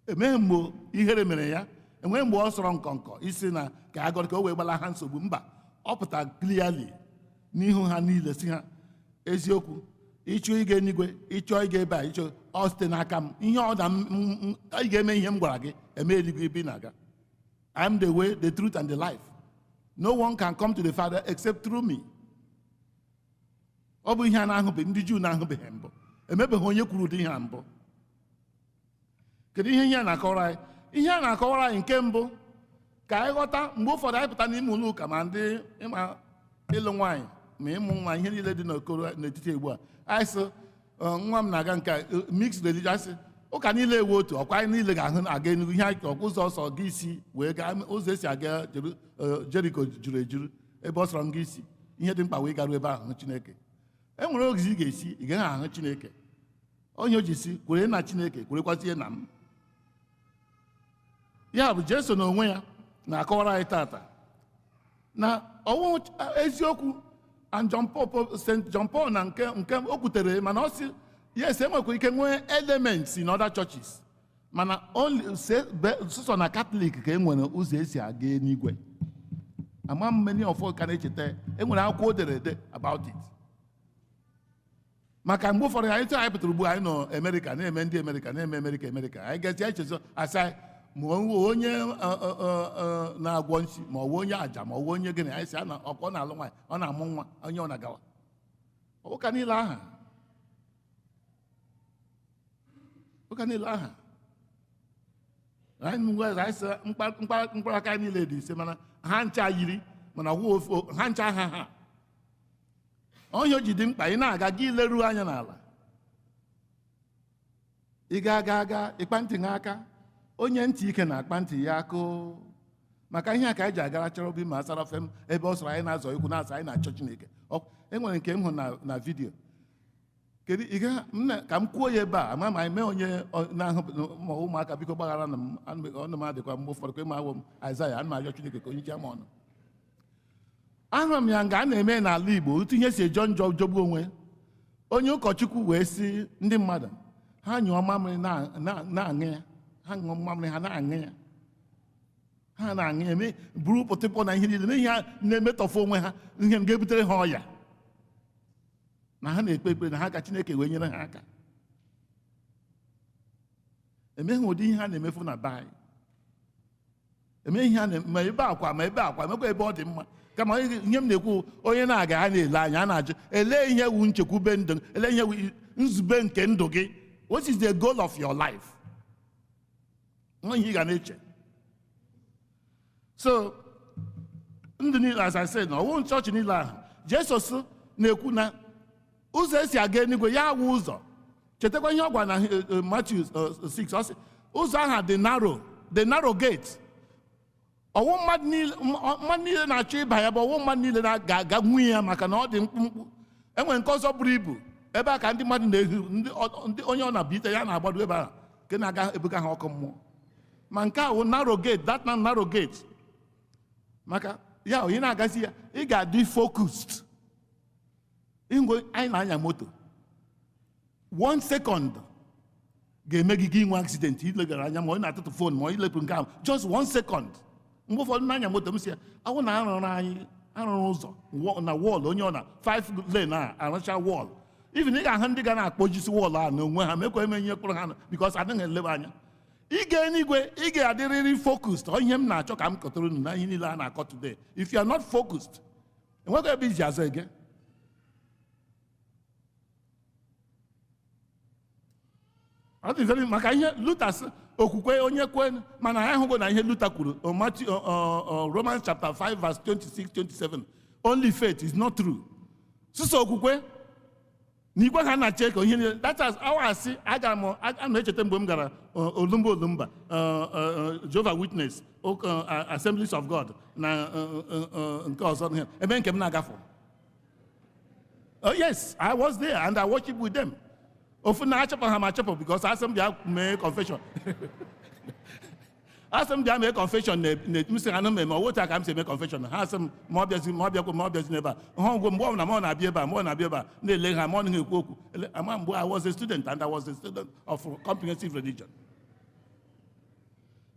emeghị mgbe ihere mere ya, enweghị mgbe ọ sọrọ nkọnkọ isi na ka a gọrọ ka o wee gbala ha nsogbu. Mba, ọ pụtara clearly n'ihu ha niile si ha eziokwu, ịchọ ịga eluigwe, ịchọ ịga ebe a, ịchọ ọ site n'aka m, ihe ọ na ị ga-eme ihe m gwara gị eme eluigwe ebe ị na-aga. I am the way, the truth and the life. No one can come to the Father except through me. Ọ bụ ihe a na-ahụbeghị, ndị Juu na-ahụbeghị mbụ, emebeghị onye kwuru ụdị ihe a mbụ. Kedu ihe a na-akọwara anyị? Ihe a na-akọwara anyị nke mbụ ka anyị ghọta mgbe ụfọdụ anyị pụta n'ime ụlọ ụka ma ndị ịma ịlụ nwaanyị ma ịmụ nwa, ihe niile dị n'okoro n'etiti ugbu a, anyị sị nwa m na-aga nke mixed religion, asị ụka niile ewu otu, ọkwa anyị niile ga-ahụ aga Enugu, ihe anyị ọkwa ụzọ ọsọ gị isi wee gaa ụzọ esi aga Jeriko juru ejuru, ebe ọ sọrọ m gị isi, ihe dị mkpa wee garuo ebe ahụ hụ Chineke. E nwere oge ị ga-esi ị gaghị ahụ Chineke. Onye o ji si kwere na Chineke, kwerekwazie na m. Ya bụ Jesu n'onwe ya na-akọwara anyị tata na ọwụ eziokwu. And John Paul, St. John Paul na nke o kwutere, mana ọ sị yes, enwekwa ike nwee elements in other churches, mana only sọsọ na Catholic ka e nwere ụzọ esi aga eluigwe. Ama m many of us ka na-echeta enwere akwụkwọ o dere ede about it. Maka mgbe ụfọdụ anyị anyị pụtara ugbu anyị nọ Amerịka na-eme ndị Amerịka na-eme Amerịka Amerịka, anyị gazi anyị chezọ asị anyị ma onye na-agwọ nsi, ma ọ bụ onye aja, ma ọ bụ onye gịnị, anyị sị ọ na-alụ nwaanyị, ọ na-amụ nwa, onye ọ na-agawa ụka niile aha, ụka niile aha. Anyị sị mkpụrụ aka niile dị ise, mana ha ncha yiri, mana ha ncha ha ha. Onye o ji dị mkpa ị na-aga gị leruo anya n'ala, ị ga-aga aga ịkpa ntị n'aka onye ntị ike na-akpa ntị ya akụ. Maka ihe a ka anyị ji agara chọrọ ma asara fem ebe ọ sọrọ anyị na-azọ ikwu na-asa anyị na-achọ Chineke. E nwere nke m hụ na vidiyo, kedu ka m kwuo ya ebe a, ama ma anyị mee onye na-ahụ ma ụmụaka biko gbaghara na m ọnụ m adịkwa mgbe ụfọdụ ka ịma awụ m Aịzaya, ana m arịọ Chineke ka onye ji ama ọnụ. Ahụrụ m ya nga a na-eme n'ala Igbo, otu ihe si ejọ njọ jọgbuo onwe. Onye ụkọchukwu wee sị ndị mmadụ ha nyụọ mamịrị na-aṅụ ya, ha ṅụọ mamịrị ha na-aṅụ ya, ha na-aṅụ ya, eme buru pụtịpọ na ihe niile n'ihi ha na-emetọfụ onwe ha, ihe ga-ebutere ha ọya, na ha na-ekpe ekpere na ha ka Chineke wee nyere ha aka. Emeghị ụdị ihe ha na-emefu na be anyị, emeghị ihe ha ma ebe akwa ma ebe akwa emekwa ebe ọ dị mma. Kama ihe m na-ekwu, onye na-aga ha na-ele anya, a na-ajụ elee ihe wu nchekwube ndụ, elee ihe wu nzube nke ndụ gị, what is the goal of your life? Ihe ị ga na-eche. So ndụ niile, as I said, na ọwụ chọọchị niile ahụ Jesu na-ekwu na ụzọ esi aga eluigwe ya awụ ụzọ. Chetakwa ihe ọ gwara na Matthew 6, ọ sị ụzọ ahụ dị narrow, the narrow gate. Ọwụ mmadụ niile na-achọ ịba ya bụ ọwụ mmadụ niile na-aga nwunye ya, maka na ọ dị mkpụmkpụ. Enwere nke ọzọ buru ibu ebe a ka ndị mmadụ na-ehu, ndị onye ọ na-abụ ite ya na-agbado ebe ahụ nke na-aga ebuga ha ọkụ mmụọ. Ma nke a wụ narrow gate, that na narrow gate. Maka ya onye na-agazi ya, ị ga-adị focused. Ingwe anyị na-anya moto, 1 second ga-eme gị gị inwe accident. Ilegara anya ma ọ na-atụtụ phone ma ọ ilepụ nke ahụ, just 1 second. Mgbe ụfọdụ na-anya moto m si ya awụ na arụrụ anyị arụrụ ụzọ na wall, onye ọ na 5 lane a arụcha wall, even ị ga-ahụ ndị ga na-akpọjisi wall a n'onwe ha mekwa eme ihe kpụrụ ha, because adịghị elebe anya. Ị ga eluigwe, ị ga-adịrịrị focused. Ọ ihe m na-achọ ka m kọtara unu na ihe niile a na-akọ today. If you are not focused, enweghị ebe iji azụ ege. Ọ dị very maka ihe Luther sị okwukwe onye kwe, mana anyị ahụgo na ihe Luther kwuru, Matthew, Romans chapter 5 verse 26 27, only faith is not true. Sụsọ okwukwe na igwe ha na-ache ka ihe niile. That is awa asị agara m a na-echeta mgbe m gara Olumba Olumba, Jehovah Witness, Assemblies of God na nke ọzọ ebe nke m na-agafọ. Oh yes, I was there and I worship with them. Ofu na achọpụ ha ma achọpụ because asị m bịa mee confession. Asị m bịa mee confession na m sị ha na mmemme ọwụta ka m si eme confession. Ha asị m ma ọ bịazi ma ọ bịakwa ma ọ bịazi n'ebe a. Ha ngwo mgbe ọbụla ma ọ na-abịa ebe a ma ọ na-abịa ebe a na-ele ha ma ọ naghị ekwu okwu. Ama mgbe I was a student and I was a student of comprehensive religion.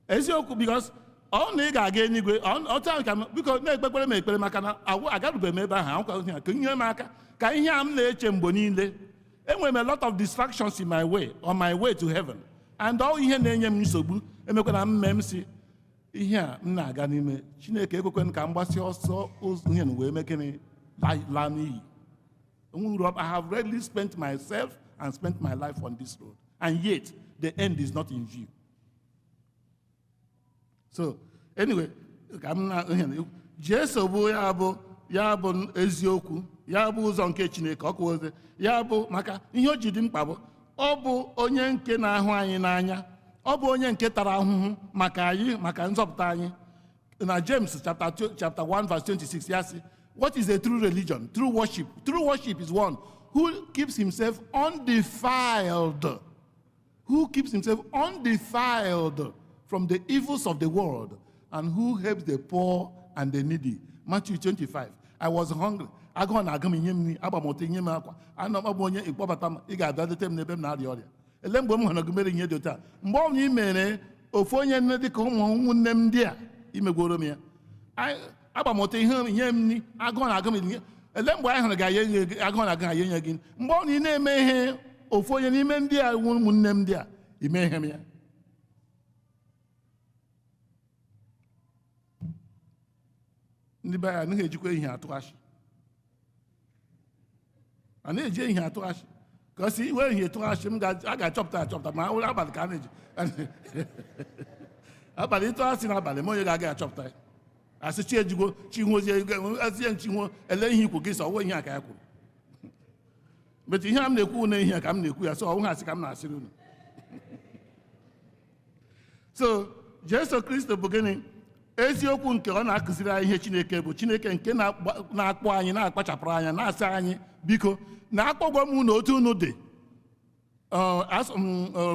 Eziokwu because ọ na ị ga-aga eluigwe otu ahụ ka m biko na-ekpekwere m ekpere maka na agarubeghị m ebe ahụ akwụkwọ ka nyere m aka ka ihe a m na-eche mgbe niile. Enwere m a lot of distractions in my way on my way to heaven and all ihe na-enye m nsogbu emekwana m mee m si ihe a m na-aga n'ime Chineke ekwekwen ka m gbasie ọsọ ihe na wee mekene laa n'iyi. I have readily spent myself and spent my life on this road, and yet the end is not in view. So anyway, ka m na Jesu bụ ya bụ eziokwu, ya bụ ụzọ nke Chineke, ọ kụwazi ya bụ maka ihe o ji dị mkpa bụ ọ bụ onye nke na-ahụ anyị n'anya, ọ bụ onye nke tara ahụhụ maka anyị, maka nzọpụta anyị. Na James chapter 2, chapter 1 verse 26 ya sị, what is a true religion? True worship. True worship is one who keeps himself undefiled. Who keeps himself undefiled from the evils of the world and who helps the poor and the needy. Matthew 25. I was hungry. Agụụ na-agụ m inye m nri, agba m ụtọ inye m akwa. Ana m abụ onye ịkpọbata m, ị ga-abịa leta m n'ebe m na-arịa ọrịa. Ele mgbe m hụrụ gị mere ihe dị otu a. Mgbe ọ bụla ị mere ofu onye nne dị ka ụmụnne m ndị a, imegworo m ya. Agba m ụtọ ihe nye m nri, agụụ na-agụ m inye. Ele mgbe anyị hụrụ gị anyị enye gị, agụụ na-agụ anyị enye gị. Mgbe ọ bụla ị na-eme ihe ofu onye n'ime ndị a ụmụnne m ndị a, ime ihe m ya. Ndị be anyị anaghị ejikwa ihe atụ ashị. A na-eji ihe atụ ashị. Ka ọ sị iwe ihe tụ ashị m a ga-achọpụta achọpụta ma abalị ka a na-eji. Abalị ịtụ asị n'abalị ma onye ga-aga achọpụta ya. Asị chi ejigwo chi hụzie asị ya nchi hụo ele ihe ikwu gị sọ ọwụ ihe a ka ya kwuru. But ihe a m na-ekwu na ihe a ka m na-ekwu ya sọ ọwụ ha asị ka m na-asịrị unu. So Jesu Kristo bụ gịnị? Eziokwu nke ọ na-akụziri anyị ihe Chineke bụ Chineke nke na-akpọ anyị na-akpachapụrụ anya na-asị anyị biko na-akpọgwa m unu otu unu dị.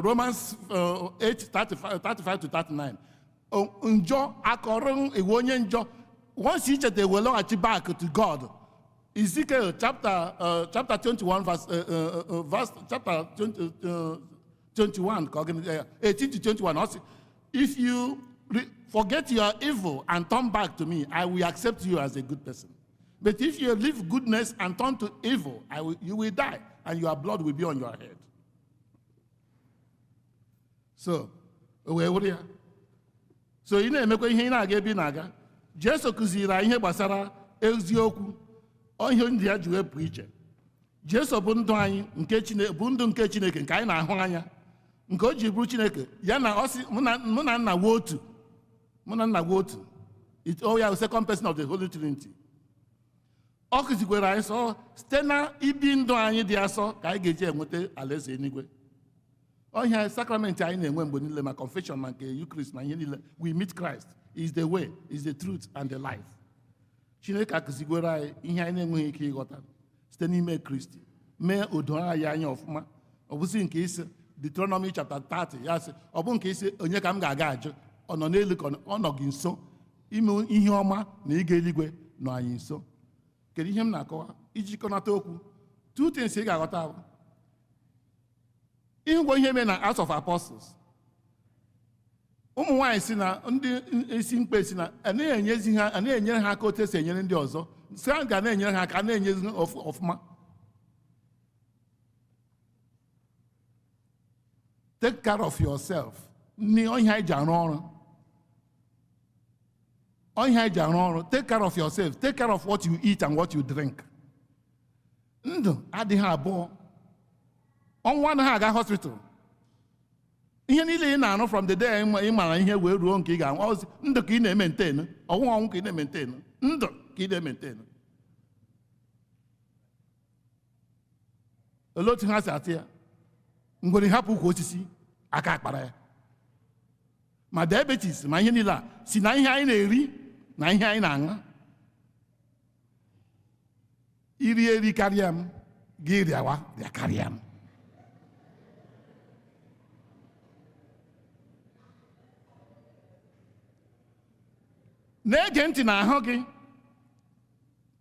Romans 8 35 to 39. Njọ akọrọ iwu onye njọ once you cheta we lọghachi back to God. Ezekiel chapter 21 verse verse chapter 20, 21 18 to 21 ọ sị, if you forget your evil and turn back to me, I will accept you as a good person. But if you leave goodness and turn to evil, you will die, and your blood will be on your head. So, so ị na-emekwa ihe ị na-aga ebe ị na-aga. Jesu kụziri anyị ihe gbasara eziokwu, ihe ndị ya ji wepụ iche. Jesu bụ ndụ anyị nke Chineke, bụ ndụ nke Chineke nke anyị na-ahụ anya, nke o ji bụrụ Chineke, ya na ọ sị mụ na nna wee otu. Mụ na nna gwa otu. Oh ya second person of the Holy Trinity. Ọ kụzikwere anyị sọ site na ibi ndụ anyị dị asọ ka anyị ga-eji enweta alaeze eluigwe. Ọhịa sakramenti anyị na-enwe mgbe niile ma confession ma nke Eucharist ma ihe niile, we meet Christ. He is the way, is the truth and the life. Chineke akụzigwere anyị ihe anyị na-enweghị ike ịghọta site n'ime Kristi. Mee odo anyị anya ọfụma. Ọ bụzi nke isi Deuteronomy chapter 30 ya sị ọ bụ nke isi onye ka m ga-aga ajụ ọ nọ n'elu ka ọ nọ gị nso ime ihe ọma na ịga eluigwe nọ anyị nso. Kedu ihe m na-akọwa ijikọnata okwu? Two things ị ga-aghọta bụ ịhụgwọ ihe mere na Acts of Apostles. Ụmụ nwaanyị si na ndị isi mkpe si na anaghị ha anaghị enyere ha aka otu esi enyere ndị ọzọ, si ha ga na-enyere ha aka na-enyezi ọfụma. Take care of yourself. Ihe anyị ji arụ ọrụ. Ihe anyị ji arụ ọrụ. Take care of yourself. Take care of what you eat and what you drink. Ndụ adịghị abụọ. Ọnwụ anaghị aga hospital. Ihe niile ị na-arụ from the day ị mara ihe wee ruo nke ị ga-anwụ, ndụ ka ị na-emaintain, ọnwụ ọnwụ ka ị na-emaintain, ndụ ka ị na-emaintain. Olee otu ha si atụ ya? Ngwere hapụ ukwu osisi, aka akpara ya. Ma diabetes ma ihe niile a si na ihe anyị na-eri na ihe anyị na-aṅụ. Iri eri karịa m, Gị rịawa rịakarịa m. Na-ege ntị n'ahụ gị.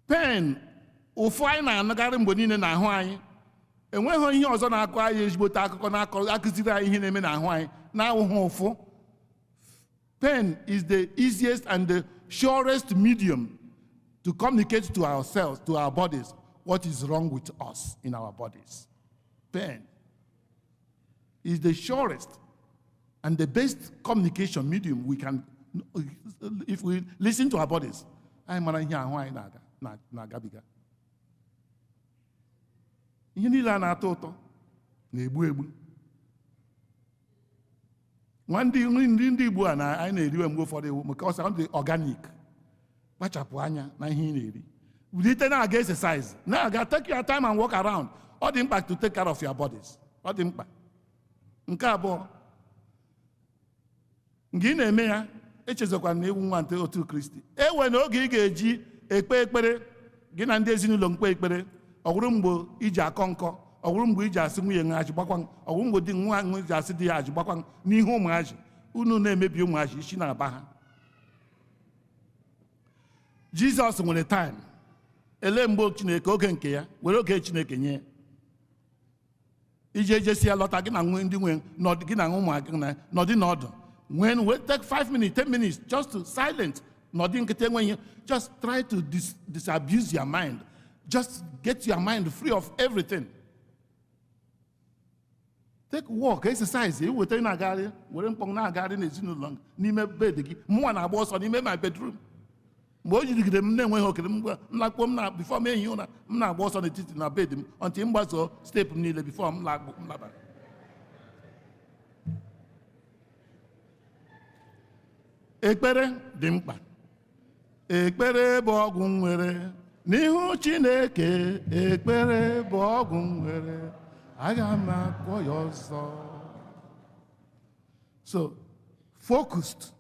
Pain, ụfụ anyị na-anụkarị mgbe niile n'ahụ anyị. Enweghị ihe ọzọ na-akọ anyị ezigbote akụkọ na-akụziri anyị ihe na-eme n'ahụ anyị na-awụghị ụfụ. Pain is the easiest and the surest medium to communicate to ourselves, to our bodies, what is wrong with us in our bodies. Pain is the surest and the best communication medium we can, if we listen to our bodies. Anyị mara ihe ahụ anyị na-agabiga. Ihe niile a na-atọ ụtọ na-egbu egbu. Nwa ndị nri ndị Igbo a na anyị na-eriwe mgbe ụfọdụ ewu maka ọsọ dị organic. Kpachapụ anya na ihe ị na-eri. Bulite na-aga exercise, na-aga take your time and walk around. Ọ dị mkpa to take care of your bodies. Ọ dị mkpa. Nke abụọ, nke ị na-eme ya, echezọkwana na ewu nwa nte otu Kristi. Ewe na oge ị ga-eji ekpe ekpere gị na ndị ezinụlọ mkpe ekpere, ọ bụrụ mgbe iji akọ nkọ, ọ bụrụ mgbe iji asị nwunye nwa achị gbakwa, ọ bụrụ mgbe di nwa nwa ji asị di ya achị gbakwa n'ihu ụmụazị, unu na-emebi ụmụazị isi na-aba ha. Jizọs nwere time. Ele mgbe Chineke oge nke ya, were oge Chineke nye. Ije ejesi ya lọta gị na ndị nwe gị na ụmụ gị na nọdị n'ọdụ. When we take 5 minutes, 10 minutes, just to silent, nọdị nkịtị enweghị ihe, just try to disabuse your mind. Just get your mind free of everything. Take walk, exercise. Iweta na-agagharị, were mkpọnwụ na-agagharị n'ezinụlọ n'ime bed gị. Mụnwa na-agba ọsọ n'ime my bedroom. Mgbe o jigidere m na-enweghị okere m lakpuo m na before m ehi ụra, m na-agba ọsọ n'etiti na bed m until m gbazoo step m niile before m labara. Ekpere dị mkpa. Ekpere bụ ọgwụ nwere n'ihu Chineke. Ekpere bụ ọgwụ nwere, aga m akpọ ya ọzọ. So, focused.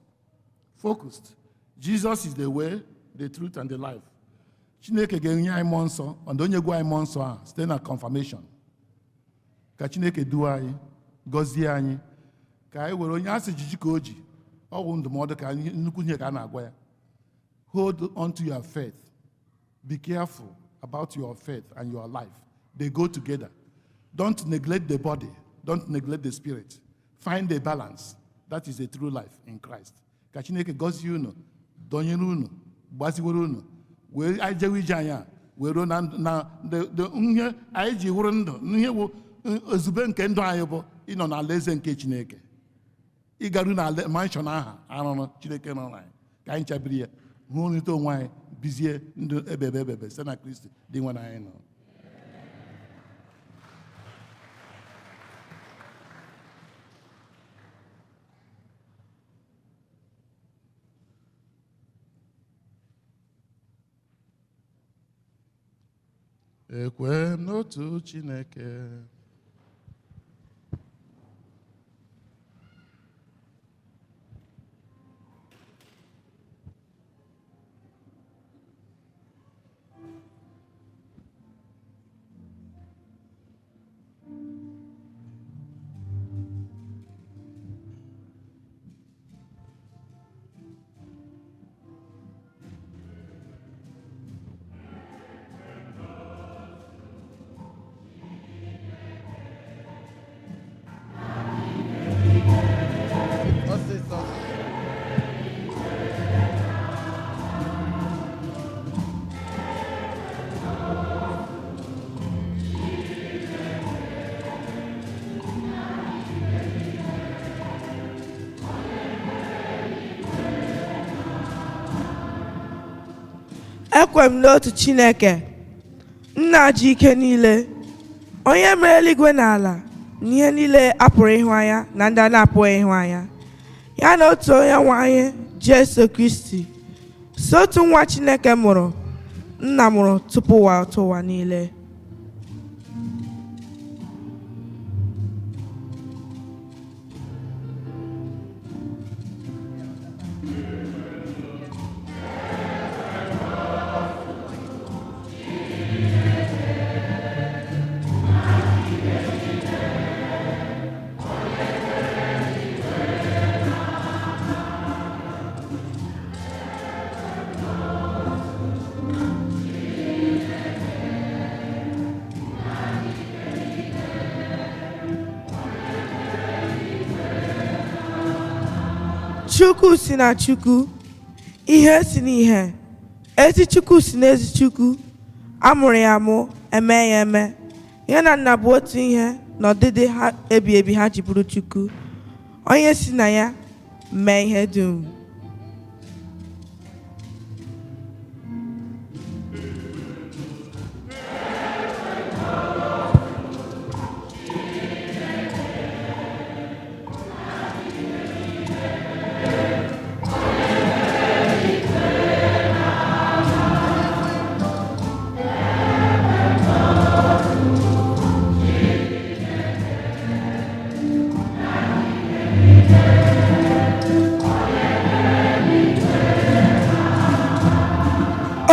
Jesus is the way, the truth, and the life. Chineke ga-enye anyị mmụọ nsọ, and onye gwa anyị mmụọ nsọ a site na confirmation. Ka Chineke duo anyị, gọzie anyị, ka anyị were onye asị jiji ka o ji, ọ bụ ndụmọdụ ka nnukwu ihe ka a na-agwa ya. Hold on to your faith. Be careful about your faith and your life. They go together. Don't neglect the body. Don't neglect the spirit. Find a balance. That is a true life in Christ. Ka Chineke gọzie unu, dọnyere unu, gbaziwere unu, wee anyị jewe ije anyị a, wee ruo na ihe anyị ji wụrụ ndụ, ihe wụ ezube nke ndụ anyị bụ ịnọ n'alaeze nke Chineke. Ịgaru na mansion aha arụrụ Chineke rụrụ anyị, ka anyị chabiri ya, hụ nrite onwe anyị, bizie ndụ ebebe ebebe site na Kristi dị nwe anyị nọ. Ekwe m n'otu Chineke. Ekwe m n'otu Chineke, nna ji ike niile, onye mere eluigwe na ala na ihe niile a pụrụ ịhụ anya na ndị a na-apụghị ịhụ anya, ya na otu onye nwe anyị Jesu Kristi, so otu nwa Chineke mụrụ, nna mụrụ tupu ụwa ụtụ ụwa niile. Chukwu si na Chukwu, ihe si n'ihe, ezi Chukwu si n'ezi Chukwu, a mụrụ ya amụ, eme ya eme, ya na nna bụ otu ihe na ọdịdị ha ebi ebi ha ji bụrụ Chukwu, onye si na ya mee ihe dum.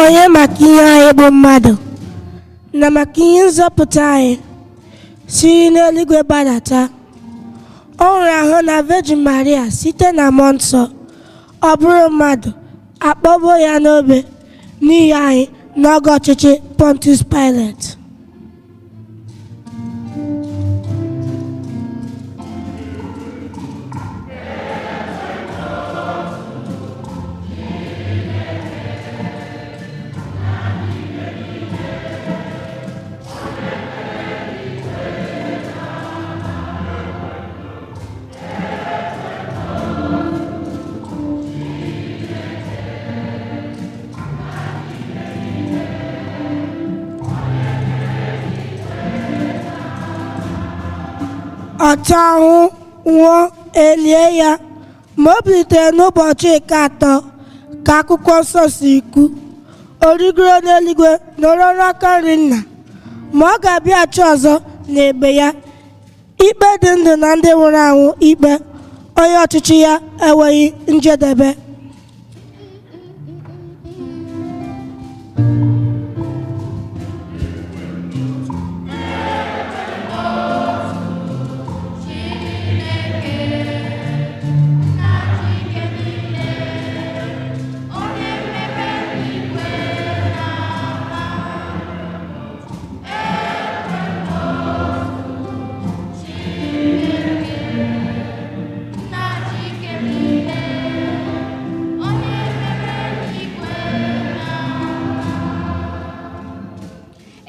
Onye maka ihe anyị bụ mmadụ na maka ihe nzọpụta anyị siri n'eluigwe gbadata, ọ nwụrụ ahụ na Virgin Maria site na Mmụọ Nsọ, ọ bụrụ mmadụ, akpọgbuo ya n'obe n'ihi anyị n'oge ọchịchị Pontius Pilate. Ọta ahụ nwụọ, elie ya, ma o bilitere n'ụbọchị nke atọ ka akwụkwọ nsọ si kwu. O rigoro n'eluigwe nọrọ n'aka nri nna, ma ọ ga-abịaghachi ọzọ n'egbe ya, ikpe dị ndụ na ndị nwụrụ anwụ ikpe, onye ọchịchị ya enweghị njedebe.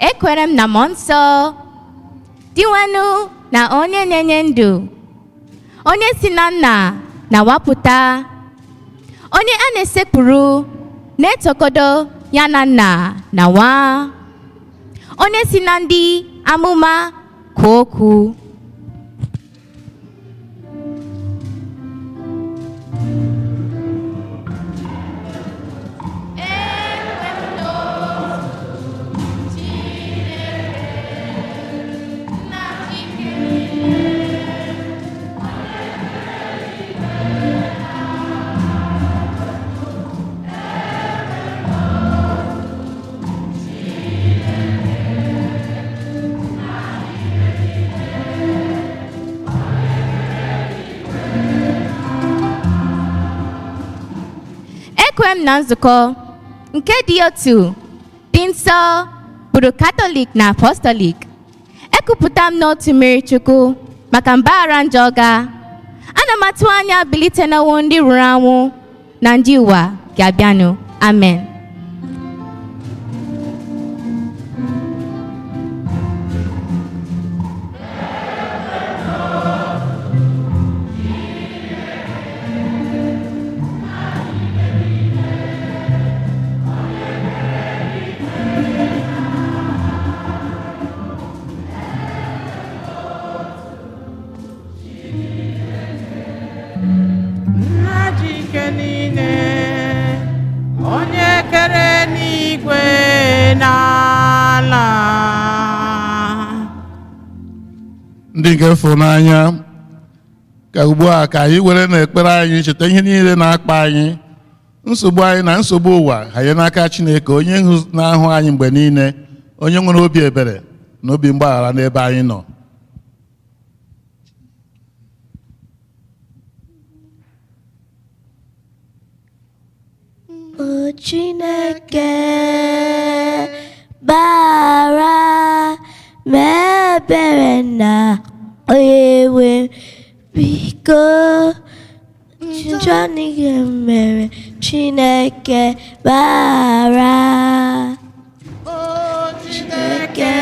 Ekwere m na Mmụọ Nsọ, Dinwenụ na onye na-enye ndụ, onye si na nna na-awapụta, onye a na-esekpuru na-etokodo ya na nna na nwa, onye si na ndị amụma kwuo okwu. Ekwe m na nzukọ nke dị otu dị nsọ bụrụ Katọlik na Apọstọlik. Ekwupụta m n'otu mmiri Chukwu maka mgbaghara njọ ga. Ana m atụ anya bilite n'ọnwụ ndị nwụrụ anwụ na ndị ụwa ga-abịanụ. Amen. Onye kere n'igwe n'ala. Ndị nke fụrụ n'anya, ka ugbu a ka anyị were n'ekpere anyị cheta ihe niile na-akpa anyị, nsogbu anyị na nsogbu ụwa hanye n'aka Chineke, onye na-ahụ anyị mgbe niile, onye nwere obi ebere na obi mgbaghara n'ebe anyị nọ. O Chineke gbara mee ebere na onye nwe, biko Njọ niile m mere Chineke gbaghara. Chineke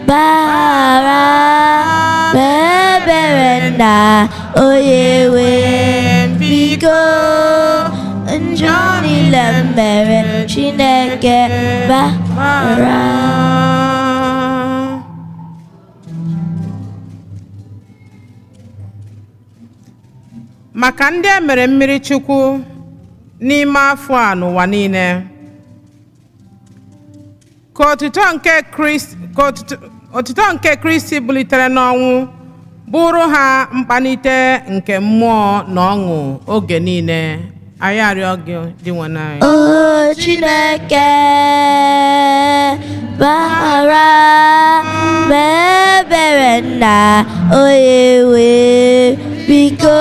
gbaghara, mee ebere na onye nwe m, biko. Njọ niile m mere Chineke gbaghara. Maka ndị e mere mmiri Chukwu n'ime afọ a n'ụwa niile, ka otuto nke Kristi bulitere n'ọnwụ bụrụ ha mkpanite nke mmụọ na ọṅụ oge niile. Anyị arịọ gị, Dinwenụ anyị. O Chineke gbaghara, mee ebere na onye nwe, biko.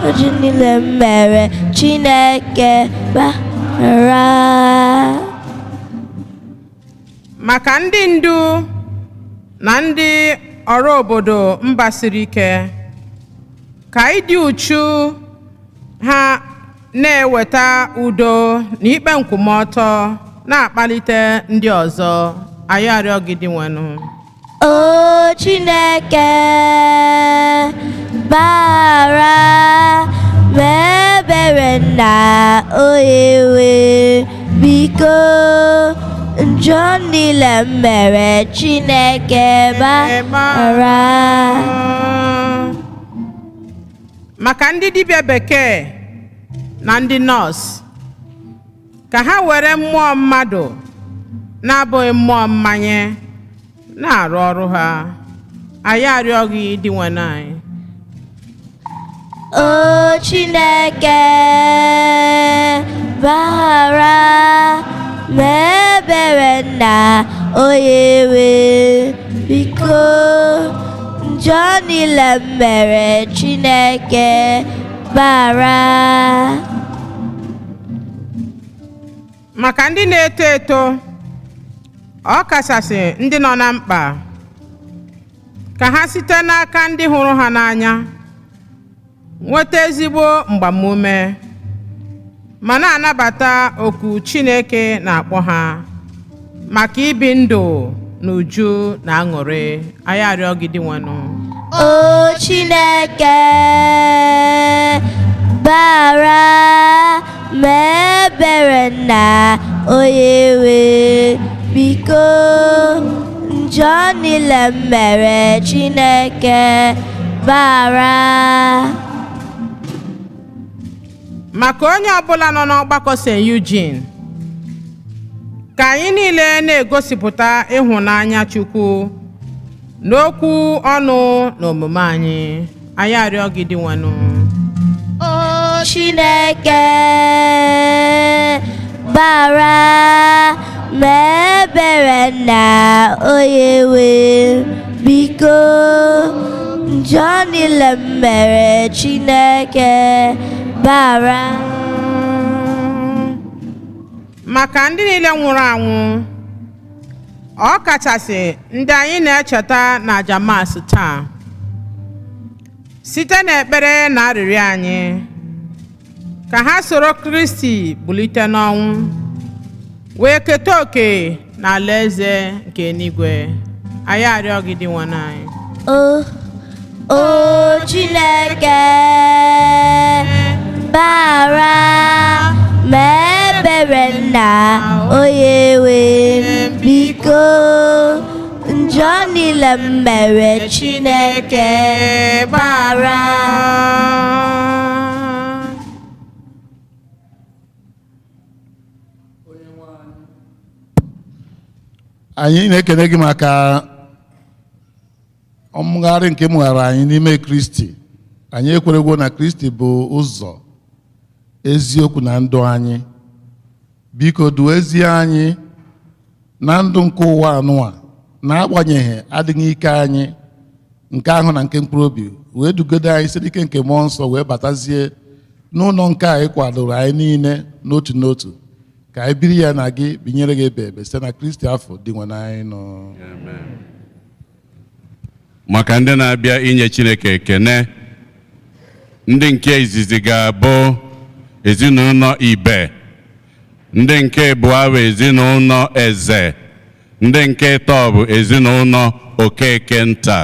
Njọ niile m mere Chineke gbaghara. Maka ndị ndu na ndị ọrụ obodo mba siri ike, ka ịdị uchu ha na-eweta udo na ikpe nkwụmọtọ na-akpalite ndị ọzọ. Anyị arịọ gị, Dinwenụ. O Chineke gbaghara, mee ebere na onye nwe, biko. Njọ niile m mere Chineke gbaghara. Maka ndị dibịa bekee na ndị nọọsụ, ka ha were mmụọ mmadụ na-abụghị mmụọ mmanye na-arụ ọrụ ha. Anyị arịọ gị, Dinwenụ anyị. O Chineke gbaghara, mee ebere na onye nwe, biko. Njọ niile m mere Chineke gbaghara. Maka ndị na-eto eto, ọ kachasị ndị nọ na mkpa, ka ha site n'aka ndị hụrụ ha n'anya nweta ezigbo mgbamume ma na-anabata oku Chineke na-akpọ ha maka ibi ndụ n'uju na aṅụrị. Anyị arịọ gị, Dinwenụ. O Chineke gbaghara, mee ebere na onye nwe, biko. Njọ niile m mere Chineke gbaghara. Maka onye ọbụla nọ n'ọgbakọ St. Eugene, ka anyị niile na-egosipụta ịhụnanya Chukwu n'okwu ọnụ na omume anyị. Anyị arịọ gị, Dinwenụ. O Chineke gbaghara, mee ebere na onye nwe, biko. Njọ niile m mere Chineke gbaghara. Maka ndị niile nwụrụ anwụ, ọ kachasị ndị anyị na-echeta na aja Mass taa, site n'ekpere na arịrịọ anyị, ka ha soro Kristi bulite n'ọnwụ wee keta òkè n'ala eze nke eluigwe. Anyị arịọ gị, Dinwenụ anyị. O Chineke gbaghara, mee ebere na onye nwe, biko. Njọ niile m mere Chineke gbaghara. Anyị na-ekele gị maka ọmụgharị nke mụghara anyị n'ime Kristi. Anyị ekweregwo na Kristi bụ ụzọ, eziokwu na ndụ anyị. Biko duezie anyị na ndụ nke ụwa anụwa, na-agbanyeghị adịghị ike anyị nke ahụ na nke mkpụrụ obi, wee dugodo anyị site n'ike nke mmụọ nsọ wee batazie n'ụlọ nke a ị kwadoro anyị niile n'otu n'otu, ka anyị biri ya na gị, binyere gị ebe ebe, site na Kristi afọ dị nwe anyị nọ. Maka ndị na-abịa inye Chineke ekene. Ndị nke izizi ga-abụ ezinụlọ Ibe, ndị nke abụọ bụ ezinụlọ Eze, ndị nke ịtọ bụ ezinụlọ Okeke nta.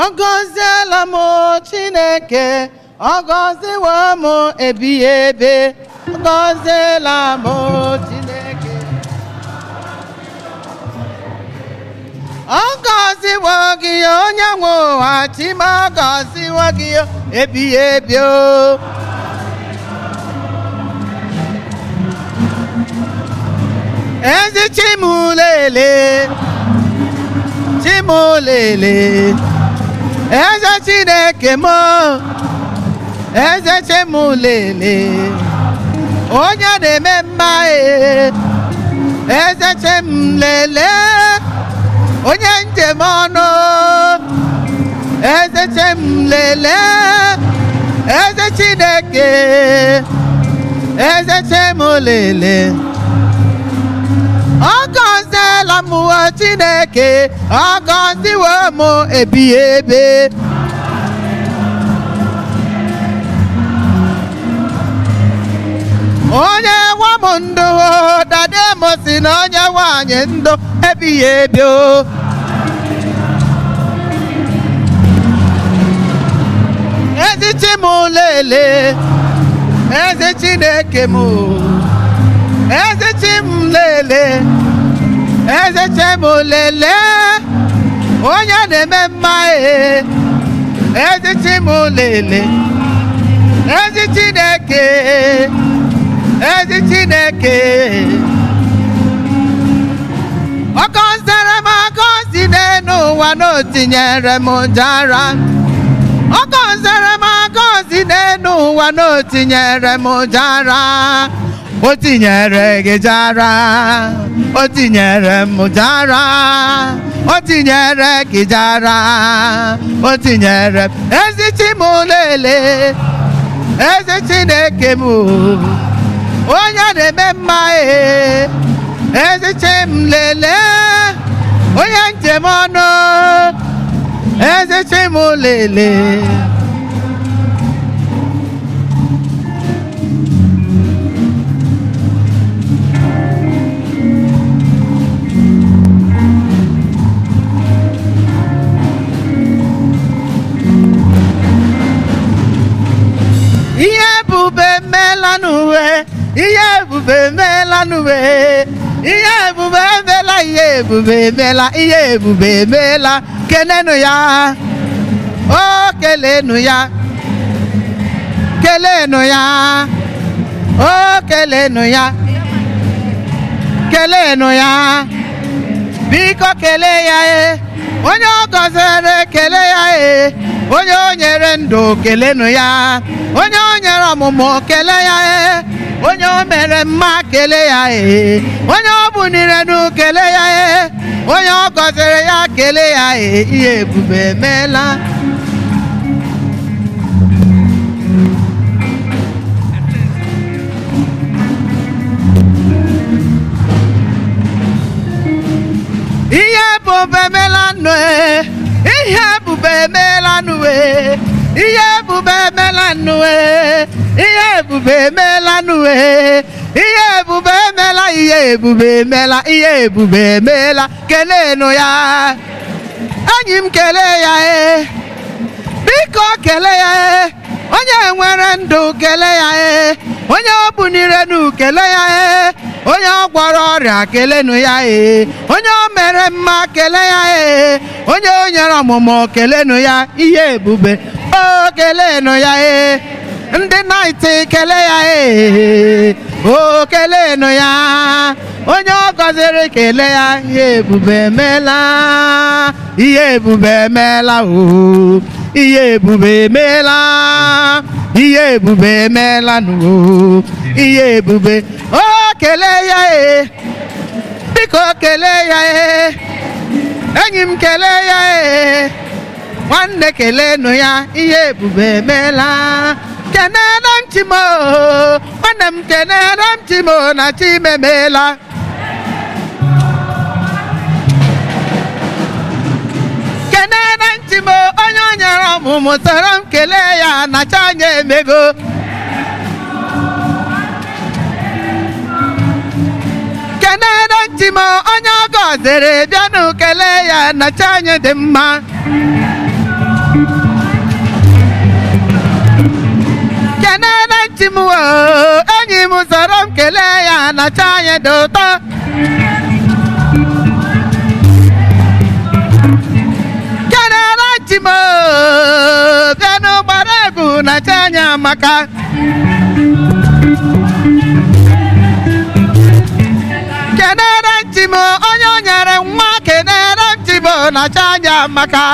Ọ gọziela m Chineke, ọ gọziwo m ebighị ebe, ọ gọziela m Chineke. Ọ gọziwo gị onye nwe ụwa, Chima ọ gọziwo gị ebighị ebi o. Ezi Chimulele, Chimulele. Eze Chineke m, eze Chimulele, onye na-eme mma e, eze Chimulele, onye njem ọnụ, eze Chimulele, eze Chineke, eze Chimulele. Ọ gọziela m Chineke, ọ gọziwo m ebighị ebe. Onye nwe m ndụ, dade m si na onye nwanyị ndụ ebighị ebi o. Ezi Chimulele, eze Chineke m, eze Chimulele, eze Chimulele, onye na-eme mma e, eze Chimulele, eze Chineke, eze Chineke. Ọ gọziri m agọzi n'elu ụwa na o tinyere m njara. Ọ gọziri m agọzi n'elu ụwa na o tinyere m njara. O tinyere gị jara, o tinyere m jara, o tinyere gị jara, o tinyere m. Ezi Chimulele, eze Chineke m, onye na-eme mma e, ezi Chimulele, onye njem ọnụ, eze Chimulele. ebube meela n'uwe, ihe ebube meela n'uwe, ihe ebube meela, ihe ebube meela, ihe ebube meela. Kelenu ya, o kelenu ya, kelenu ya, o kelenu ya, kelenu ya, biko kelee ya e, onye ọ gọziri kelee ya e, onye o nyere ndụ kelenu ya, onye o nyere ọmụmụ kelee ya e, onye o mere mma kelee ya e, onye ọ bunirenu kelee ya e, onye ọ gọziri ya kelee ya e, ihe ebube emeela. Ihe ebube emeela nụ e, ihe ebube emeela nụ e, ihe ebube emeela nụ e, ihe ebube emeela nụ e, ihe ebube emeela, ihe ebube emeela, ihe ebube emeela. Keleenụ ya, enyi m, kelee ya e, biko kelee ya e, onye nwere ndụ kelee ya e, onye ọ bunirenu kelee ya e, onye ọ gwọrọ ọrịa kelenu ya e, onye o mere mma kelee ya e, onye o nyere ọmụmụ kelenu ya, ihe ebube o kelenu ya e, ndị naịtị kelee ya e, o kelenu ya, onye ọ gọziri kelee ya, ihe ebube emeela, ihe ebube emeela o, ihe ebube emeela, ihe ebube emeela nụ o, ihe ebube o kelee ya e, biko kelee ya e, enyi m kelee ya e, nwanne keleenụ ya, ihe ebube emeela. Kenere m chi m o, nwanne m kenere m chi m o, na chi m emeela. Kenere m chi m o, onye o nyere ọmụmụ soro m kelee ya na chi anyị emego. Kenere m chi m o, onye ọ gọziri bịanụ kelee ya na chi anyị dị mma. Kenere m chi m o, enyi m soro m kelee ya na chi anyị dị ụtọ. Kenere m chi m o, bịanụ gbara egwu na chi anyị amaka. Kenere m chi m o, onye o nyere nwa, kenere m chi m o, na chi anyị amaka.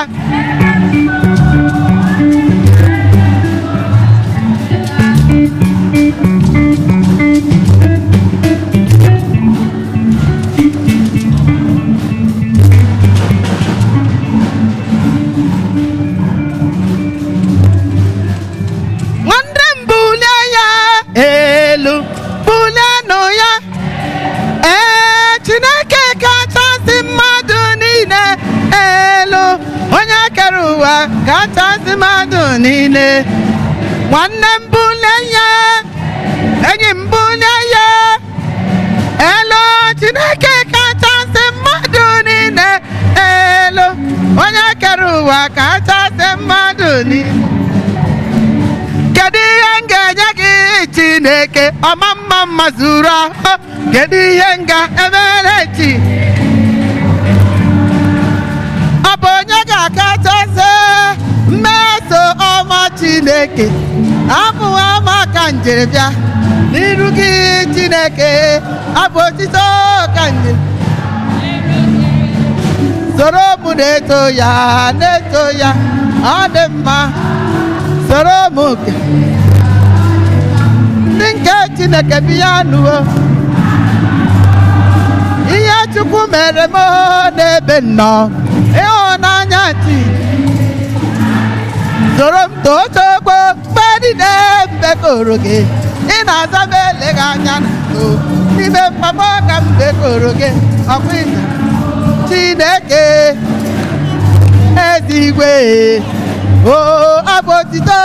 Nwanne m bulie ya elu, bulienụ ya ee, Chineke kachasị mmadụ niile elu, onye kere ụwa kachasị mmadụ niile. Nwanne m bulie ya, enyi m bulie ya elu, Chineke kachasị mmadụ niile elu, onye kere ụwa kachasị mmadụ niile. Kedu ihe m ga-enye gị Chineke ọma mma mma zuru ahụ? Kedu ihe m ga-emere chi? Ọ bụ onye ga-akachasị mmeso ọma Chineke? Abụ ọma ka njiri bịa n'iru gị Chineke, abụ otito ka njiri. Soro m na-eto ya, na-eto ya, ọ dị mma. Soro m ndị nke Chineke bi ya nụo ihe Chukwu mere m n'ebe nnọọ ịhụnanya chi. Soro m too tokpo mgbe niile mbekọrọ gị, ị na-aza m eleghị anya na nso n'ime mkpamọ ka m bekọrọ gị, ọkwa ịza Chineke ezigwe o, abụ otito,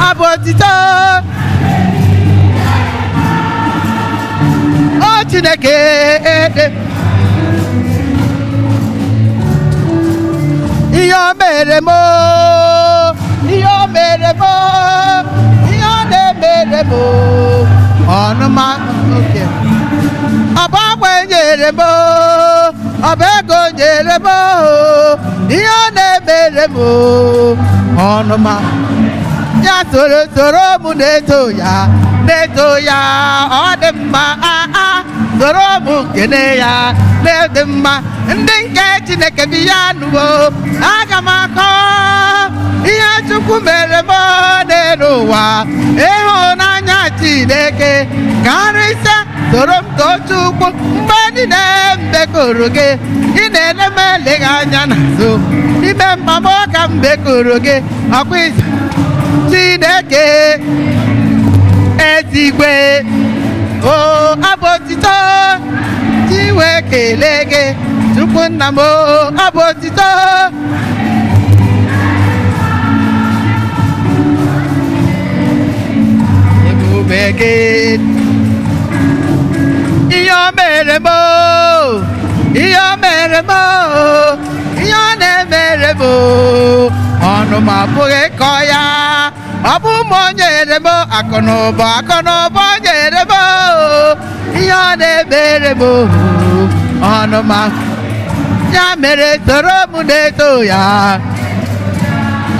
abụ otito o Chineke ede. Ihe o mere m o, Ihe o mere m, ihe ọ na-emere m, ọnụma oke. Ọ bụ agba nyere m, ọ bụ ego nyere m, ihe ọ na-emere m, ọnụma. Ya soro soro m na-eto ya, na-eto ya, ọ dị mma, aa, soro m kene ya, na-ede mma. Ndị nke Chineke bi ya nụwo, aga m akọ ihe Chukwu mere m n'elu ụwa. Ịhụnanya Chineke karịsịa, soro m too Chukwu mgbe niile m bekuru gị. Ị na-ele m eleghị anya n'azụ, ime mma m ka m bekuru gị. Ọkwa izu Chineke ezigwe, o abụ otito Chinwe kelee gị. Chukwu nna m, o abụ otito. Ebube gị, ihe o mere m, ihe o mere m, ihe ọ na-emere m, ọnụ m apụghị ịkọ ya. Ọ bụ m o nyere m akụ na ụba, akụ na ụba o nyere m, ihe ọ na-emere m, ọnụ m. Ya mere soro m na-eto ya,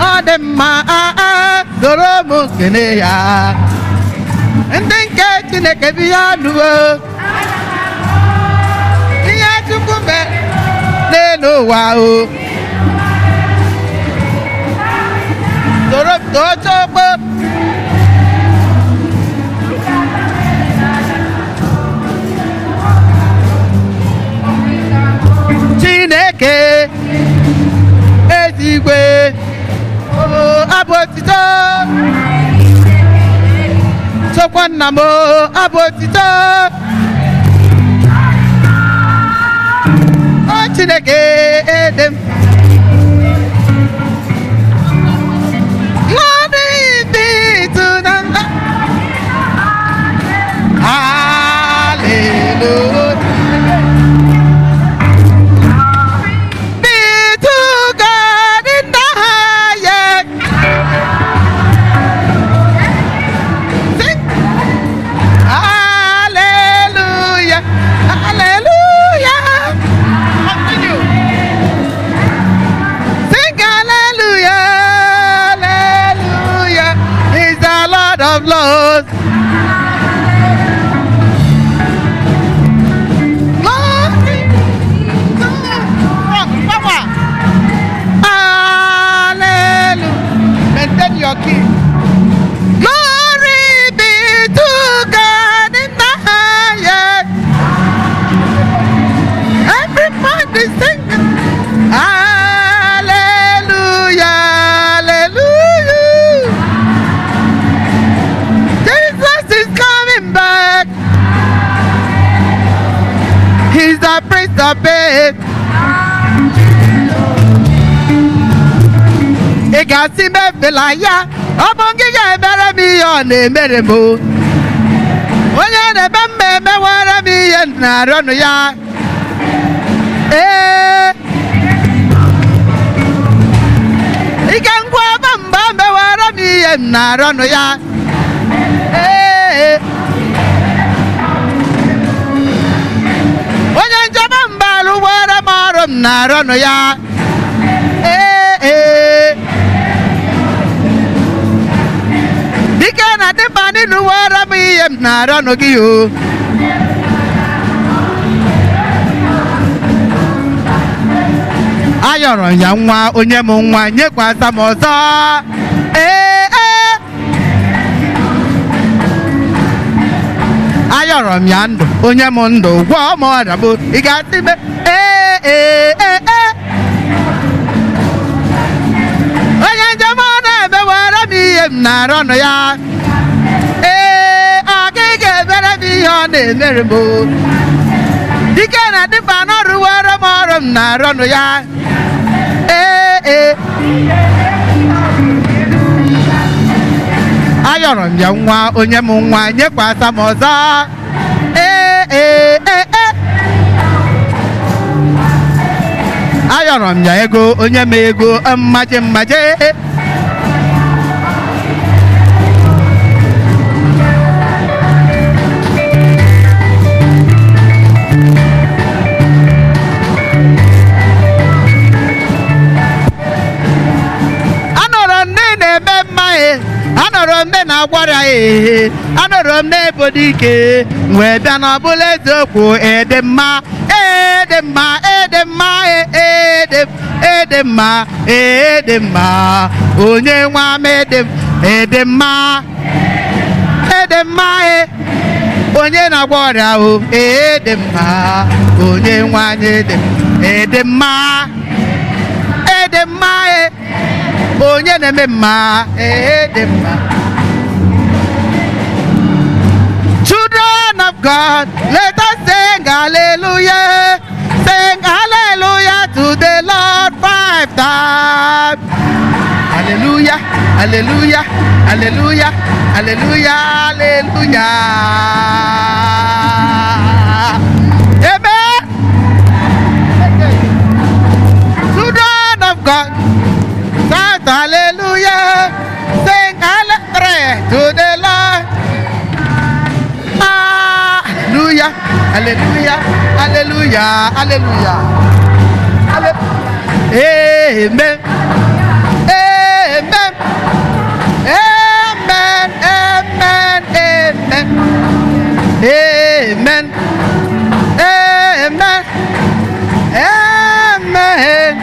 ọ dị mma, aa, soro m kene ya. Ndị nke Chineke bi ya nụwo ihe Chukwu mere n'elu ụwa o. Soro m too Chukwu. Chineke ezigwe, o abụ otito. Chukwu nna m, o abụ otito. O Chineke ede m. Glory be to the Lord. Hallelujah. Be to God in the highest. Sing. Hallelujah. Hallelujah. Continue. Sing hallelujah. Hallelujah. He's the Lord of Lords. Glory to power. Hallelujah. Maintain your key. Glory be to God in the highest. Everybody sing. Hallelujah. Hallelujah. Jesus is coming back. He's the Prince of Peace. Ị ga-asị m efela ya, ọ bụ gị ga-emere m ihe ọ na-emere m o. Onye na-eme mma emewara m ihe m na-arịọnụ ya. Ee, ike ngwa ọba mgbe mewara m ihe m na-arịọnụ ya. Ee, onye njọba mba alụwara m ọrụ m na-arịọnụ ya. Ee, ee, dike na dịmkpa n'ịlụwara m ihe m na-arịọnụ gị o. Ayọrọ ya nwa, onye m nwa nyekwasa m ọzọ. Ee, ee, ayọrọ m ya ndụ, onye m ndụ gwọọ m ọrịa m. Ị ga-asị m ee, ee, ee, ee, onye njem ọ na-emewara m ihe m na-arịọnụ ya. Ee, ọ gaghị emere m ihe ọ na-emere m o. Dike na dịmkpa n'ọrụwara m ọrụ m na-arịọnụ ya. Ee, ee, ayọrọ m ya nwa, onye m nwa nyekwasa m ọzọ. Ee, ee, ee, ee, ayọrọ m ya ego, onye m ego mmaje mmaje. Anọrọ m na agwara ee, anọrọ m n'ebo dị ike, wee bịa na ọbụla eziokwu. Ede mma, ede mma, ede mma, ede, ede mma, ede mma, onye nwa m, ede, ede mma, ede mma, e onye na-agwọ ọrịa o, ede mma, onye nwe anyị, ede, ede mma, ede mma, e onye na-eme mma, ede mma. Children of God, let us sing hallelujah. Sing hallelujah to the Lord 5 times. Hallelujah, hallelujah, hallelujah, hallelujah, hallelujah. Amen. Children of God, shout hallelujah. Sing hallelujah to the Lord. Hallelujah, hallelujah, hallelujah, hallelujah. Amen. Amen. Amen. Amen. Amen. Amen. Amen. Amen.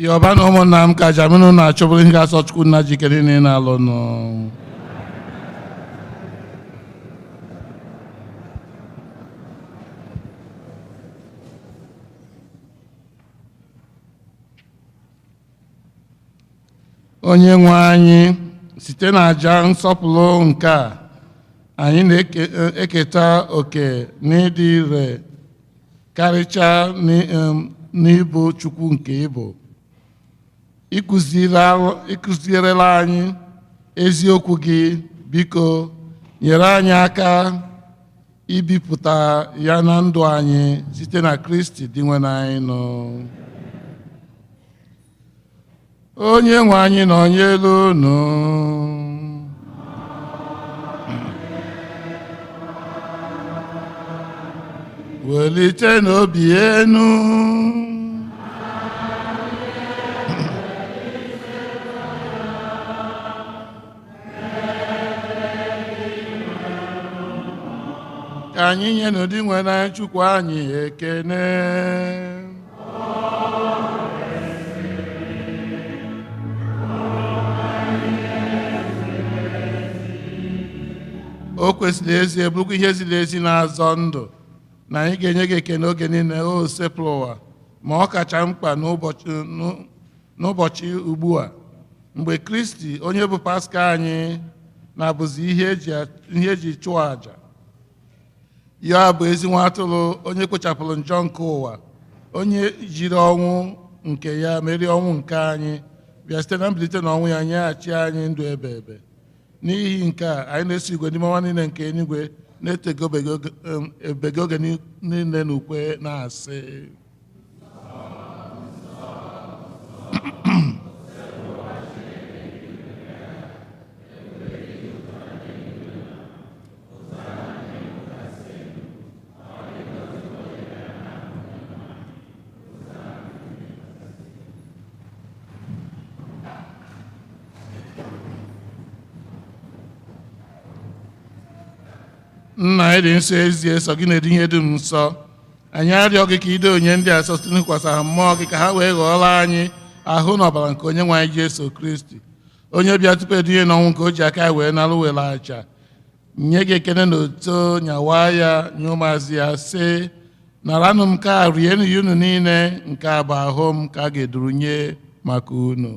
Yọba na ụmụnna m ka jaminu na-achọbụrụ ihe ga-asọ Chukwu nna jikere niile na-alụ nụ. Onye nwe anyị, site n'àjà nsọpụrụ nke a anyị na-eketa oke n'ịdị ire karịchaa n'ịbụ Chukwu nke ịbụ. Ịkụzierela anyị eziokwu gị, biko nyere anyị aka ibipụta ya na ndụ anyị site na Kristi Dinwenụ anyị nọ. Onye nwe anyị nọnyere unu. Welite n'obi enu. Ka anyị nye n'ụdị nwere anyị Chukwu anyị ekene. O kwesịrị ezie bụrụkwa ihe ziri ezi na-azọ ndụ na anyị ga-enye gị ekele oge niile, o sepụrụ ụwa, ma ọ kacha mkpa n'ụbọchị ugbu a mgbe Kristi onye bụ Paska anyị na-abụzi ihe eji chụọ àjà. Ya bụ ezi nwa atụrụ onye kpochapụrụ njọ nke ụwa, onye jiri ọnwụ nke ya merie ọnwụ nke anyị, bịa site na mbilite n'ọnwụ ya nyeghachi anyị ndụ ebe ebe. N'ihi nke a anyị na-eso igwe n'ime ọnwa niile nke eluigwe na-etego ebege oge niile n'ukwe na-asị: Nna anyị dị nsọ ezie, sọ gị na-edi ihe dum nsọ. Anyị arịọ gị ka ide onye ndị a sọ site n'ịkwasa ha mmụọ gị ka ha wee ghọọrọ anyị ahụ na ọbara nke onye nwe anyị Jesu Kristi, onye bịa tupu edinye n'ọnwụ nke o ji aka ya wee narụ were aja nye gị ekene na oto, nyawa ya nye ụmụazị ya sị: naranụ m nke a, rienụ ya unu niile, nke a bụ ahụ m ka a ga-eduru nye maka unu.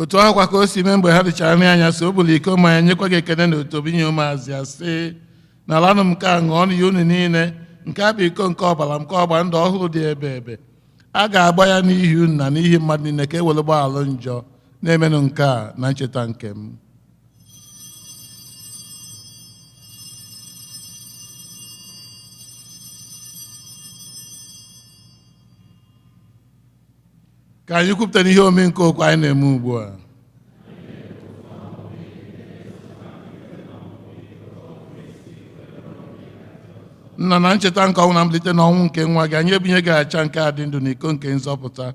Otu ahụkwa ka o si mee mgbe ha richara nri anyasị, o buru iko mmanya nyekwa gị ekene na oto binye ụmụazị ya sị: naranụ m nke a, ṅụọnụ ya unu niile, nke a bụ iko nke ọbara m nke ọgba ndụ ọhụrụ dị ebe ebe. A ga-agba ya n'ihi unu na n'ihi mmadụ niile ka e were gbaghalụ njọ. Na-emenụ nke a na ncheta nke m. Ka anyị kwupụta n'ihe omimi nke okwu anyị na-eme ugbu a. Nna, na ncheta nke ọnwụ na mbilite n'ọnwụ nke nwa gị, anyị ebunye gị acha nke a dị ndụ na iko nke nzọpụta.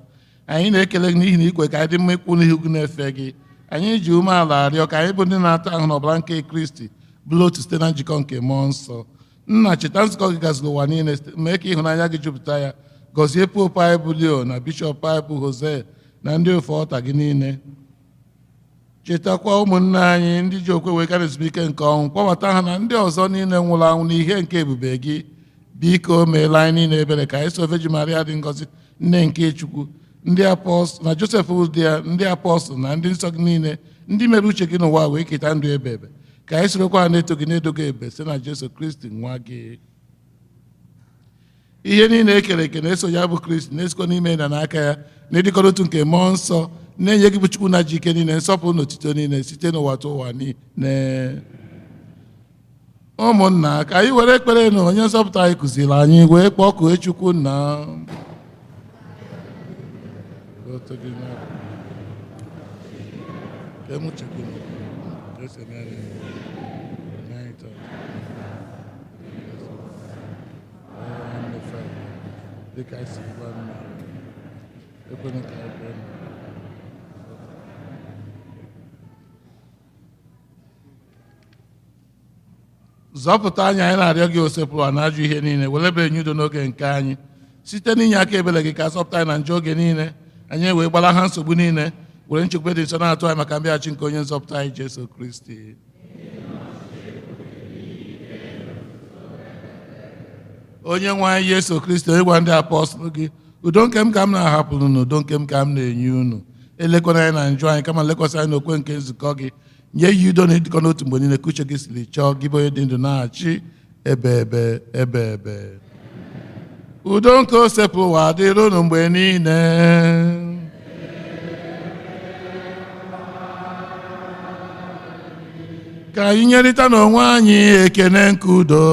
Anyị na-ekele gị n'ihi na ikwe ka anyị dị mma ikwu n'ihu gị na-efe gị. Anyị ji umeala arịọ ka anyị bụ ndị na-ata ahụ n'ọbara nke Kristi bụrụ otu site na njikọ nke mmụọ nsọ. Nna, cheta nzukọ gị gaziri ụwa niile, mee ka ịhụnanya gị jupụta ya. Gọzie Popu anyị bụ Leo na Bishọp anyị bụ Jose na ndị ofe ọta gị niile. Chetakwa ụmụnne anyị ndị ji okwe wee gara ezumike nke ọnwụ, kpọbata ha na ndị ọzọ niile nwụrụ anwụ n'ihe nke ebube gị. Biko meela anyị niile ebere ka anyị so Virgin Maria dị ngọzi, nne nke Chukwu, ndị apọstụl na Josef dị ya, ndị apọstụl na ndị nsọ gị niile, ndị mere uche gị n'ụwa wee keta ndụ ebe ebe. Ka anyị sorokwa ha na-eto gị na-edogo ebe site na Jesu Kristi nwa gị. Ihe niile e kere eke na-eso ya bụ Kristi, na-esikwa n'ime na n'aka ya, na-edikọrọ otu nke mmụọ nsọ, na-enye gị bụ Chukwu na ji ike niile nsọpụrụ na otuto niile site n'ụwa tụ ụwa niile. Ụmụnna, ka anyị were ekpere na onye nzọpụta anyị kụziri anyị wee kpọkuo Chukwu nna. Zọpụta anyị, anyị na-arịọ gị osepụrụ na ajọ ihe niile, were ebere nye udo n'oge nke anyị. Site n'inye aka ebere gị ka zọpụta anyị na njọ oge niile, anyị wee gbalaha nsogbu niile, were nchekwube dị nsọ na-atụ anyị maka mbịaghachi nke onye nzọpụta anyị Jesu Kristi. Onye nwe anyị Jesu Kristi, onye gwa ndị apọstụl gị, udo nke m ka m na-ahapụrụ unu, udo nke m ka m na-enye unu. Elekwana anyị na njọ anyị, kama lekwasị anyị n'okwe nke nzukọ gị. Nye ya udo na ịdịkọ n'otu mgbe niile ka uche gị siri chọọ, gị bụ onye dị ndụ na-achị ebe ebe ebe ebe. Udo nke osepụ ụwa dịrị unu mgbe niile. Ka anyị nyerịta n'onwe anyị ekene nke udo.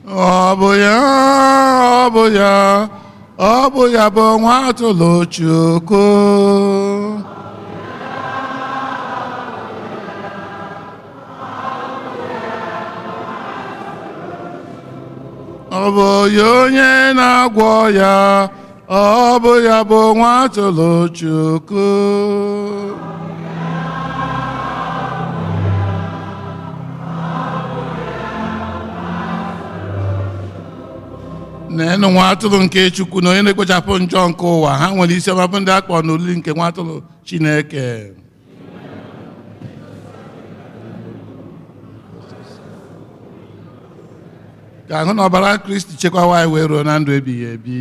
Ọ bụ ya, ọ bụ ya, ọ bụ ya bụ nwa atụrụ Chukwu. Ọ bụ ya onye na-agwọ ya, ọ bụ ya bụ nwa atụrụ Chukwu. Neenụ nwa atụrụ nke Chukwu na onye na-ekpochapụ njọ nke ụwa. Ha nwere isi ọma bụ ndị a kpọrọ n'olili nke nwa atụrụ Chineke. Ka ahụ na ọbara Kristi chekwawa anyị wee ruo na ndụ ebighị ebi.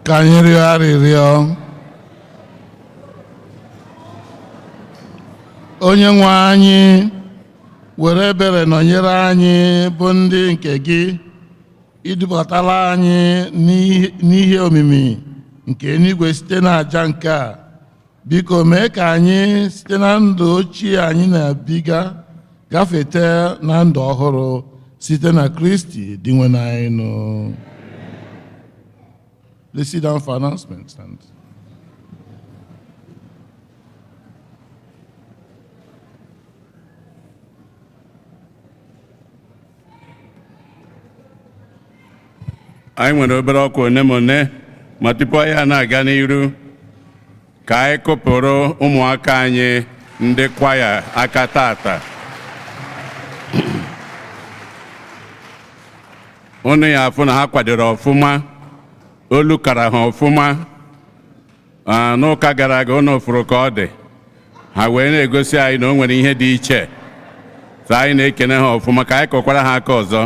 Ka anyị rịọ arịrịọ. Onye nwe anyị, were ebere nọnyere anyị bụ ndị nke gị, idubatala anyị n'ihe omimi nke eluigwe site n'àjà nke a. Biko mee ka anyị site na ndụ ochie anyị na-ebiga gafete na ndụ ọhụrụ site na Kristi Dinwenụ anyị nụ. Please sit down for announcements. And Anyị nwere obere ọkwa one ma one, ma tupu anyị na-aga n'iru, ka anyị kụpụrụ ụmụaka anyị ndị kwaya aka tata. Unu ya afụ na ha kwadoro ọfụma, olu kara ha ọfụma. N'ụka gara aga unu fụrụ ka ọ dị, ha wee na-egosi anyị na o nwere ihe dị iche. So anyị na-ekene ha ọfụma, ka anyị kọkwara ha aka ọzọ.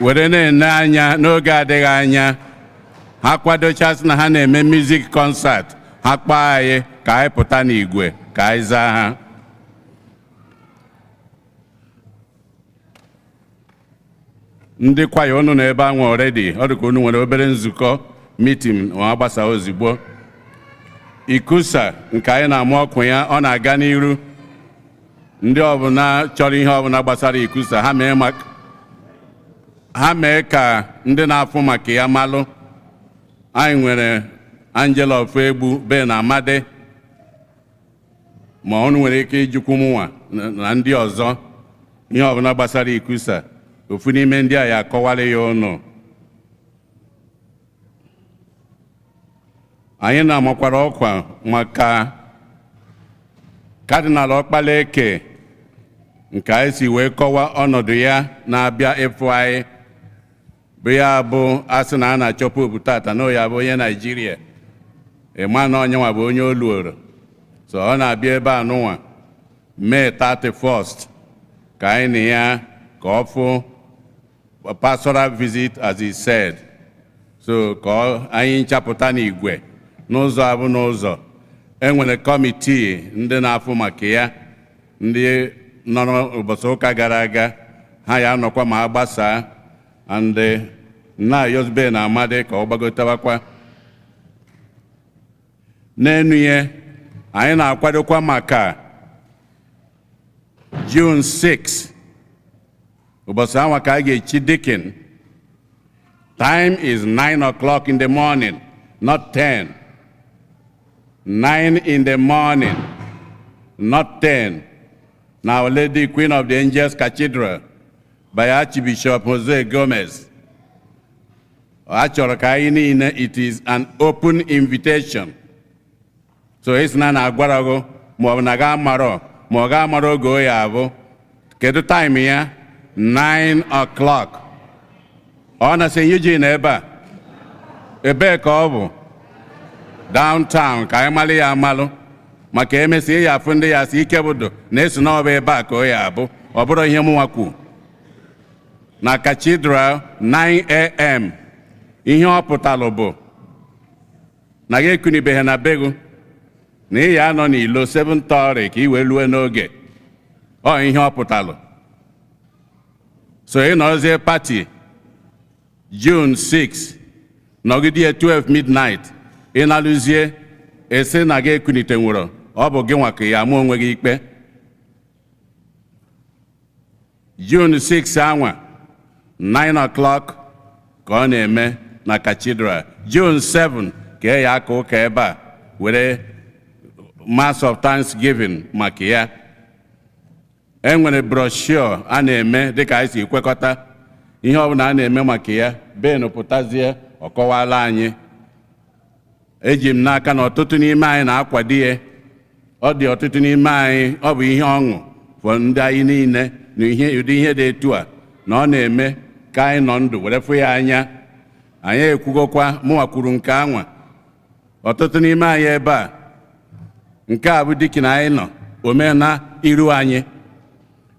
Were na-ene anya n'oge adịghị anya, ha kwadochasị na ha na-eme music concert, ha kpọọ anyị ka anyị pụta n'igwe ka anyị zaa ha. Ndị kwaya, unu nọ ebe ahụ already. Ọ dị ka unu nwere obere nzukọ, meeting, ma gbasa ozugbo. Ikusa nke anyị na-amụ ọkụ ya, ọ na-aga n'iru. Ndị ọbụla chọrọ ihe ọbụla gbasara ikusa, ha mee ka ndị na-afụ maka ya malụ. Anyị nwere Angela Ofegbu Ben Amadi, ma unu nwere ike ijikwu mụnwa na ndị ọzọ ihe ọbụla gbasara ikusa. Ofu n'ime ndị a ya akọwara ya ụnụ. Anyị na-amakwara ọkwa maka Kadịnal Ọkpalaeke nke anyị si wee kọwaa ọnọdụ ya na-abịa ịfụ anyị, bụ ya bụ asị na a na-achọ popu tata na ya bụ onye Naijiria, ịma na onyenwa bụ onye oluoro. So ọ na-abịa ebe a nụnwa May 31st ka anyị na ya ka ọ fụ, pastoral visit as he said. So ka anyị nchapụta n'igwe n'ụzọ abụ n'ụzọ. Enwere kọmitii ndị na-afụ maka ya, ndị nọrọ ụbọchị ụka gara aga, ha ya anọkwa ma a gbasaa. And na-ayọzbe na Amadi ka ọ gbagotewakwa n'enu ya. Anyị na-akwadokwa maka June 6, ụbọchị anwa ka a ga-echi deacon. Time is 9 o'clock in the morning, not 10. 9 in the morning, not 10, na Our Lady Queen of the Angels Cathedral by Archbishop Jose Gomez. A chọrọ ka anyị niile, it is an open invitation. So isi na na-agwarago ma ọ bụ na ga amarọ, ma ọ ga amara oge o ya abụ. Kedu time ya? 9 o'clock. Ọ na St. Eugene ebe a. Ebee ka ọ bụ? Downtown, ka anyị malụ ya amalụ, maka emesịa ya afụ ndị ya si ike bụdo na-esi n'ọba ebe a ka ọ ya abụ. Ọ bụrụ ihe mụnwa kwu na cathedral 9 a.m., ihe ọ pụtalụ bụ na gị ekunibeghị na begu na ị ya anọ n'ilo 7:30 ka ị wee lue n'oge. Ọ ihe ọ pụtalụ. So ị nọrọzie party June 6, nọgide 12 midnight, ị nalụzie esi na gị ekunite nwụrụ, ọ bụ gị nwa ka ya ama onwe gị ikpe. June 6 anwa, 9 o'clock ka ọ na-eme na cathedral. June 7 ka e ya aka ụka ebe a were Mass of Thanksgiving maka ya. E nwere brochure a na-eme dịka anyị si kwekọta ihe ọbụla a na-eme maka ya. Ben pụtazie, ọ kọwala anyị. Eji m n'aka na ọtụtụ n'ime anyị na-akwado ya. Ọ dị ọtụtụ n'ime anyị, ọ bụ ihe ọṅụ fọ ndị anyị niile na ihe ụdị ihe dị etu a na ọ na-eme ka anyị nọ ndụ were fụ ya anya. Anyị ekwugokwa, mụnwa kwuru nke anwa. Ọtụtụ n'ime anyị ebe a, nke a bụ deacon anyị nọ omena iru anyị.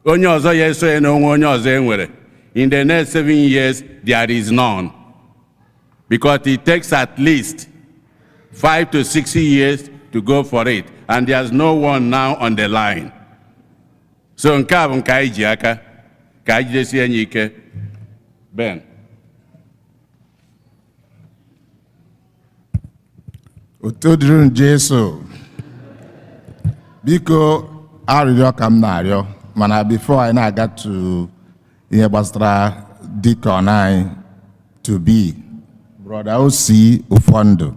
Onye ọzọ ya eso ya n'onwe onye ọzọ e nwere. In the next 7 years, there is none. Because it takes at least 5 to 6 years to go for it. And there's no one now on the line. So nke a bụ nke anyị ji aka ka anyị jidesie anyị ike. Ben. Otuto dịrị Jesu. Biko arịrịọ ka m na-arịọ, mana before anyị na-aga to ihe gbasara deacon anyị to be Brother Osi Ụfọndụ,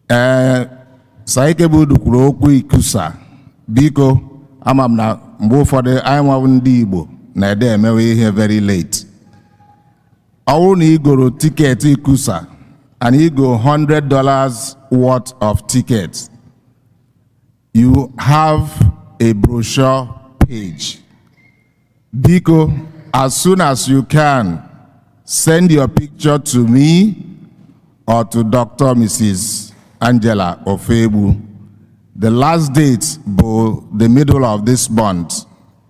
ee Saikebudu kwuru okwu ikusa. Biko ama m na mgbe ụfọdụ anyị nwabụ ndị Igbo na-ede emewe ihe very late. Ọ bụrụ na ị goro ticket ikusa and you go $100 worth of tickets, you have a brochure page. Biko, as soon as you can, send your picture to me or to Dr. Mrs. Angela Ofebu. The last date bụ the middle of this month.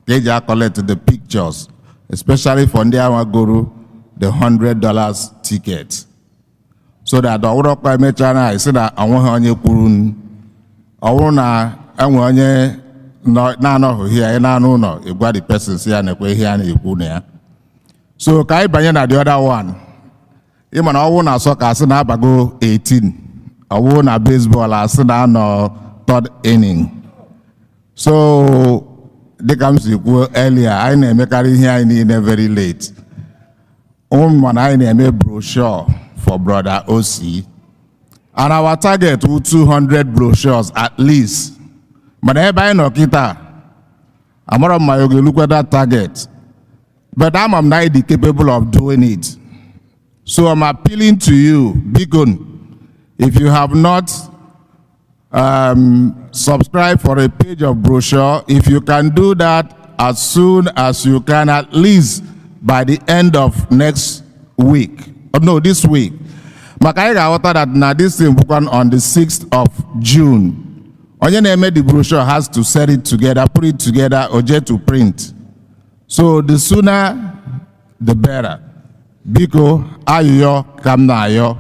They collect the pictures, especially for ndị ahụ goro the $100 ticket. So that ọ bụrụkwa emechaa na esi na onweghị onye kwuru, ọ bụrụ na enwe onye na-anọghị ya na-anụ ụlọ, ịgwa the person si ya na-ekwe ihe a na-ekwu na ya. So ka anyị banye na the other one. Ị ma na ọ bụrụ na soccer asị na-abago 18, ọ bụrụ na baseball asị na anọ third inning. So dịka m si kwuo earlier, anyị na-emekarị ihe anyị niile very late. Ụmụ mana anyị na-eme brochure for Brother Osi. And our target was 200 brochures at least. Mana ebe anyị nọ kịta, amara m ma ya ga-elukwa that target. But ama m na anyị dị capable of doing it. So I'm appealing to you, biko, if you have not subscribed for a page of brochure, if you can do that as soon as you can, at least by the end of next week. Oh, no, this week. Maka anyị ga-aghọta that na this thing bụkwa on the 6th of June. Onye na-eme the brochure has to set it together, put it together, or get to print. So the sooner, the better. Biko, ayụyọ ka m na-ayọ.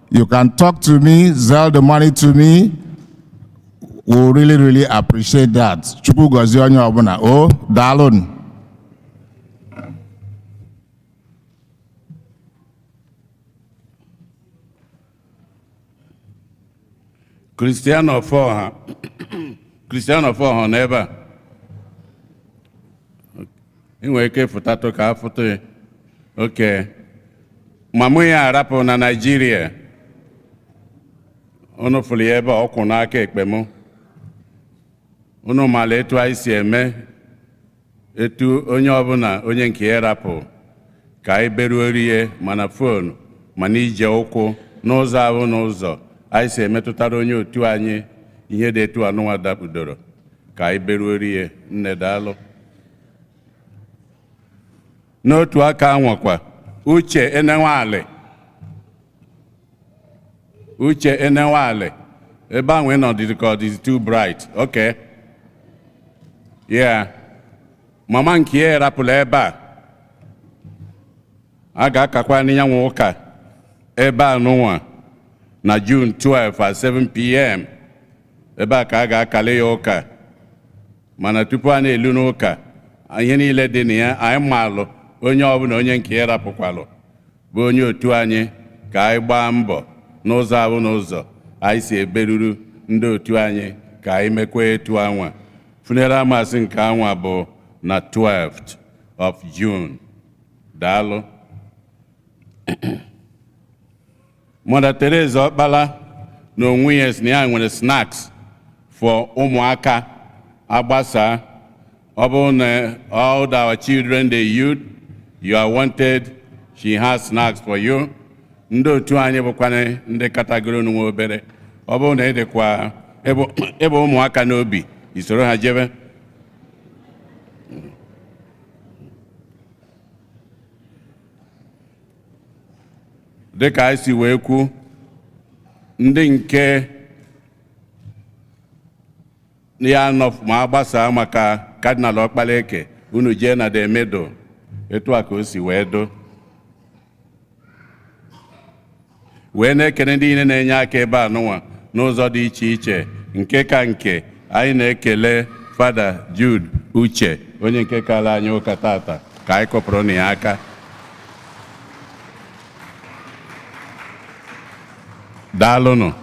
You can talk to me, sell the money to me. We'll really, really appreciate that. Chukwu gọzie onye ọbụla. O, daalụnụ. Christian Ofoha. Christian Ofoha nọ ebe a. Ị nwere ike fụtatụ ka afụtụ ya. Okay. Mama ya arapụ na Naịjirịa. Unu fụrụ ya ebe a, ọ kwụ n'aka ekpe mụ. Unu maara etu anyị si eme, etu onye ọbụla onye nke ya rapụ ka anyị beruo rie, mana foonu, mana ije ụkwụ n'ụzọ ahụ n'ụzọ anyị si emetụtara onye otu anyị ihe dị etu anụnwa dakpudoro ka anyị beruo rie. Nne, daalụ. N'otu aka anwakwa, Uche Enenwali. Uche Enenwali. Ebe ahụ ị nọ dị ka ọ dị too bright. Okay. Yeah. Mama nke ya rapụrụ ebe a. A ga-akakwa n'anyanwụ ụka ebe a n'ụwa na June 12 at 7 p.m. Ebe a ka a ga-akali ya ụka. Mana tupu a na-elu n'ụka, ihe niile dị na ya, anyị malụ onye ọbụla onye nke ya rapụkwalụ bụ onye otu anyị ka anyị gbaa mbọ n'ụzọ ahụ n'ụzọ anyị si eberuru ndị otu anyị ka anyị mekwa etu anwa. Funeral mass nke anwa bụ na 12th of June. Daalụ. Mother Teresa Ọkpala na onwe ya si na ya nwere snacks for ụmụaka agbasa. Ọ bụrụ na all our children, the youth, you are wanted, she has snacks for you. Ndị otu anyị bụkwana ndị katagoro nwa obere. Ọ bụrụ na ị dịkwa ebe ụmụaka n'obi, isoro ha jebe. Dịka anyị si wee kwu, ndị nke ya nọ ma agbasaa maka Cardinal Okpaleke Unu jee na the middle. Etu a ka o si wee do. Wee na-ekele ndị niile na-enye aka ebe a nụnwa n'ụzọ dị iche iche. Nke ka nke anyị na-ekele Fada Jude Uche, onye nke kara anyị ụka tata, ka anyị kụpụrụ na ya aka. Daalụnụ.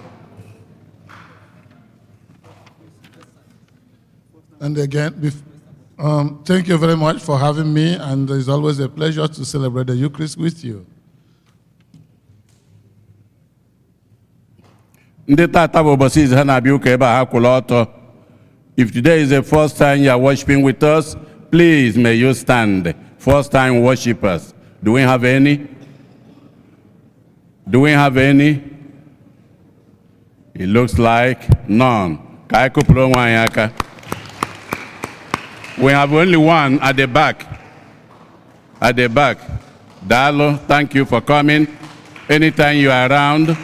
And again, thank you very much for having me, and it's always a pleasure to celebrate the Eucharist with you. Ndị tata bụ ụbọchị izu ha na-abịa ụka ebe a, ha kwụrụ ọtọ. If today is the first time you are worshiping with us, please may you stand. First time worshipers. Do we have any? Do we have any? It looks like none. Ka anyị kụpụrụ onwe anyị aka. We have only one at the back. At the back. Dalo, thank you for coming. Anytime you are around,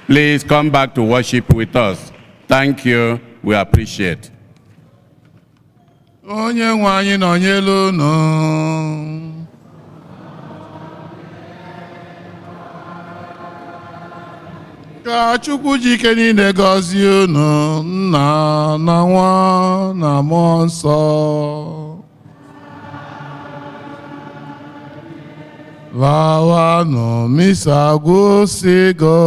please come back to worship with us. Thank you. We appreciate. Onye nwe anyị nọnyelu unu. Ka Chukwu ji ike niile gọzie unu, Nna na Nwa na Mmụọ Nsọ. Lawanụ, misa gwụsịgo.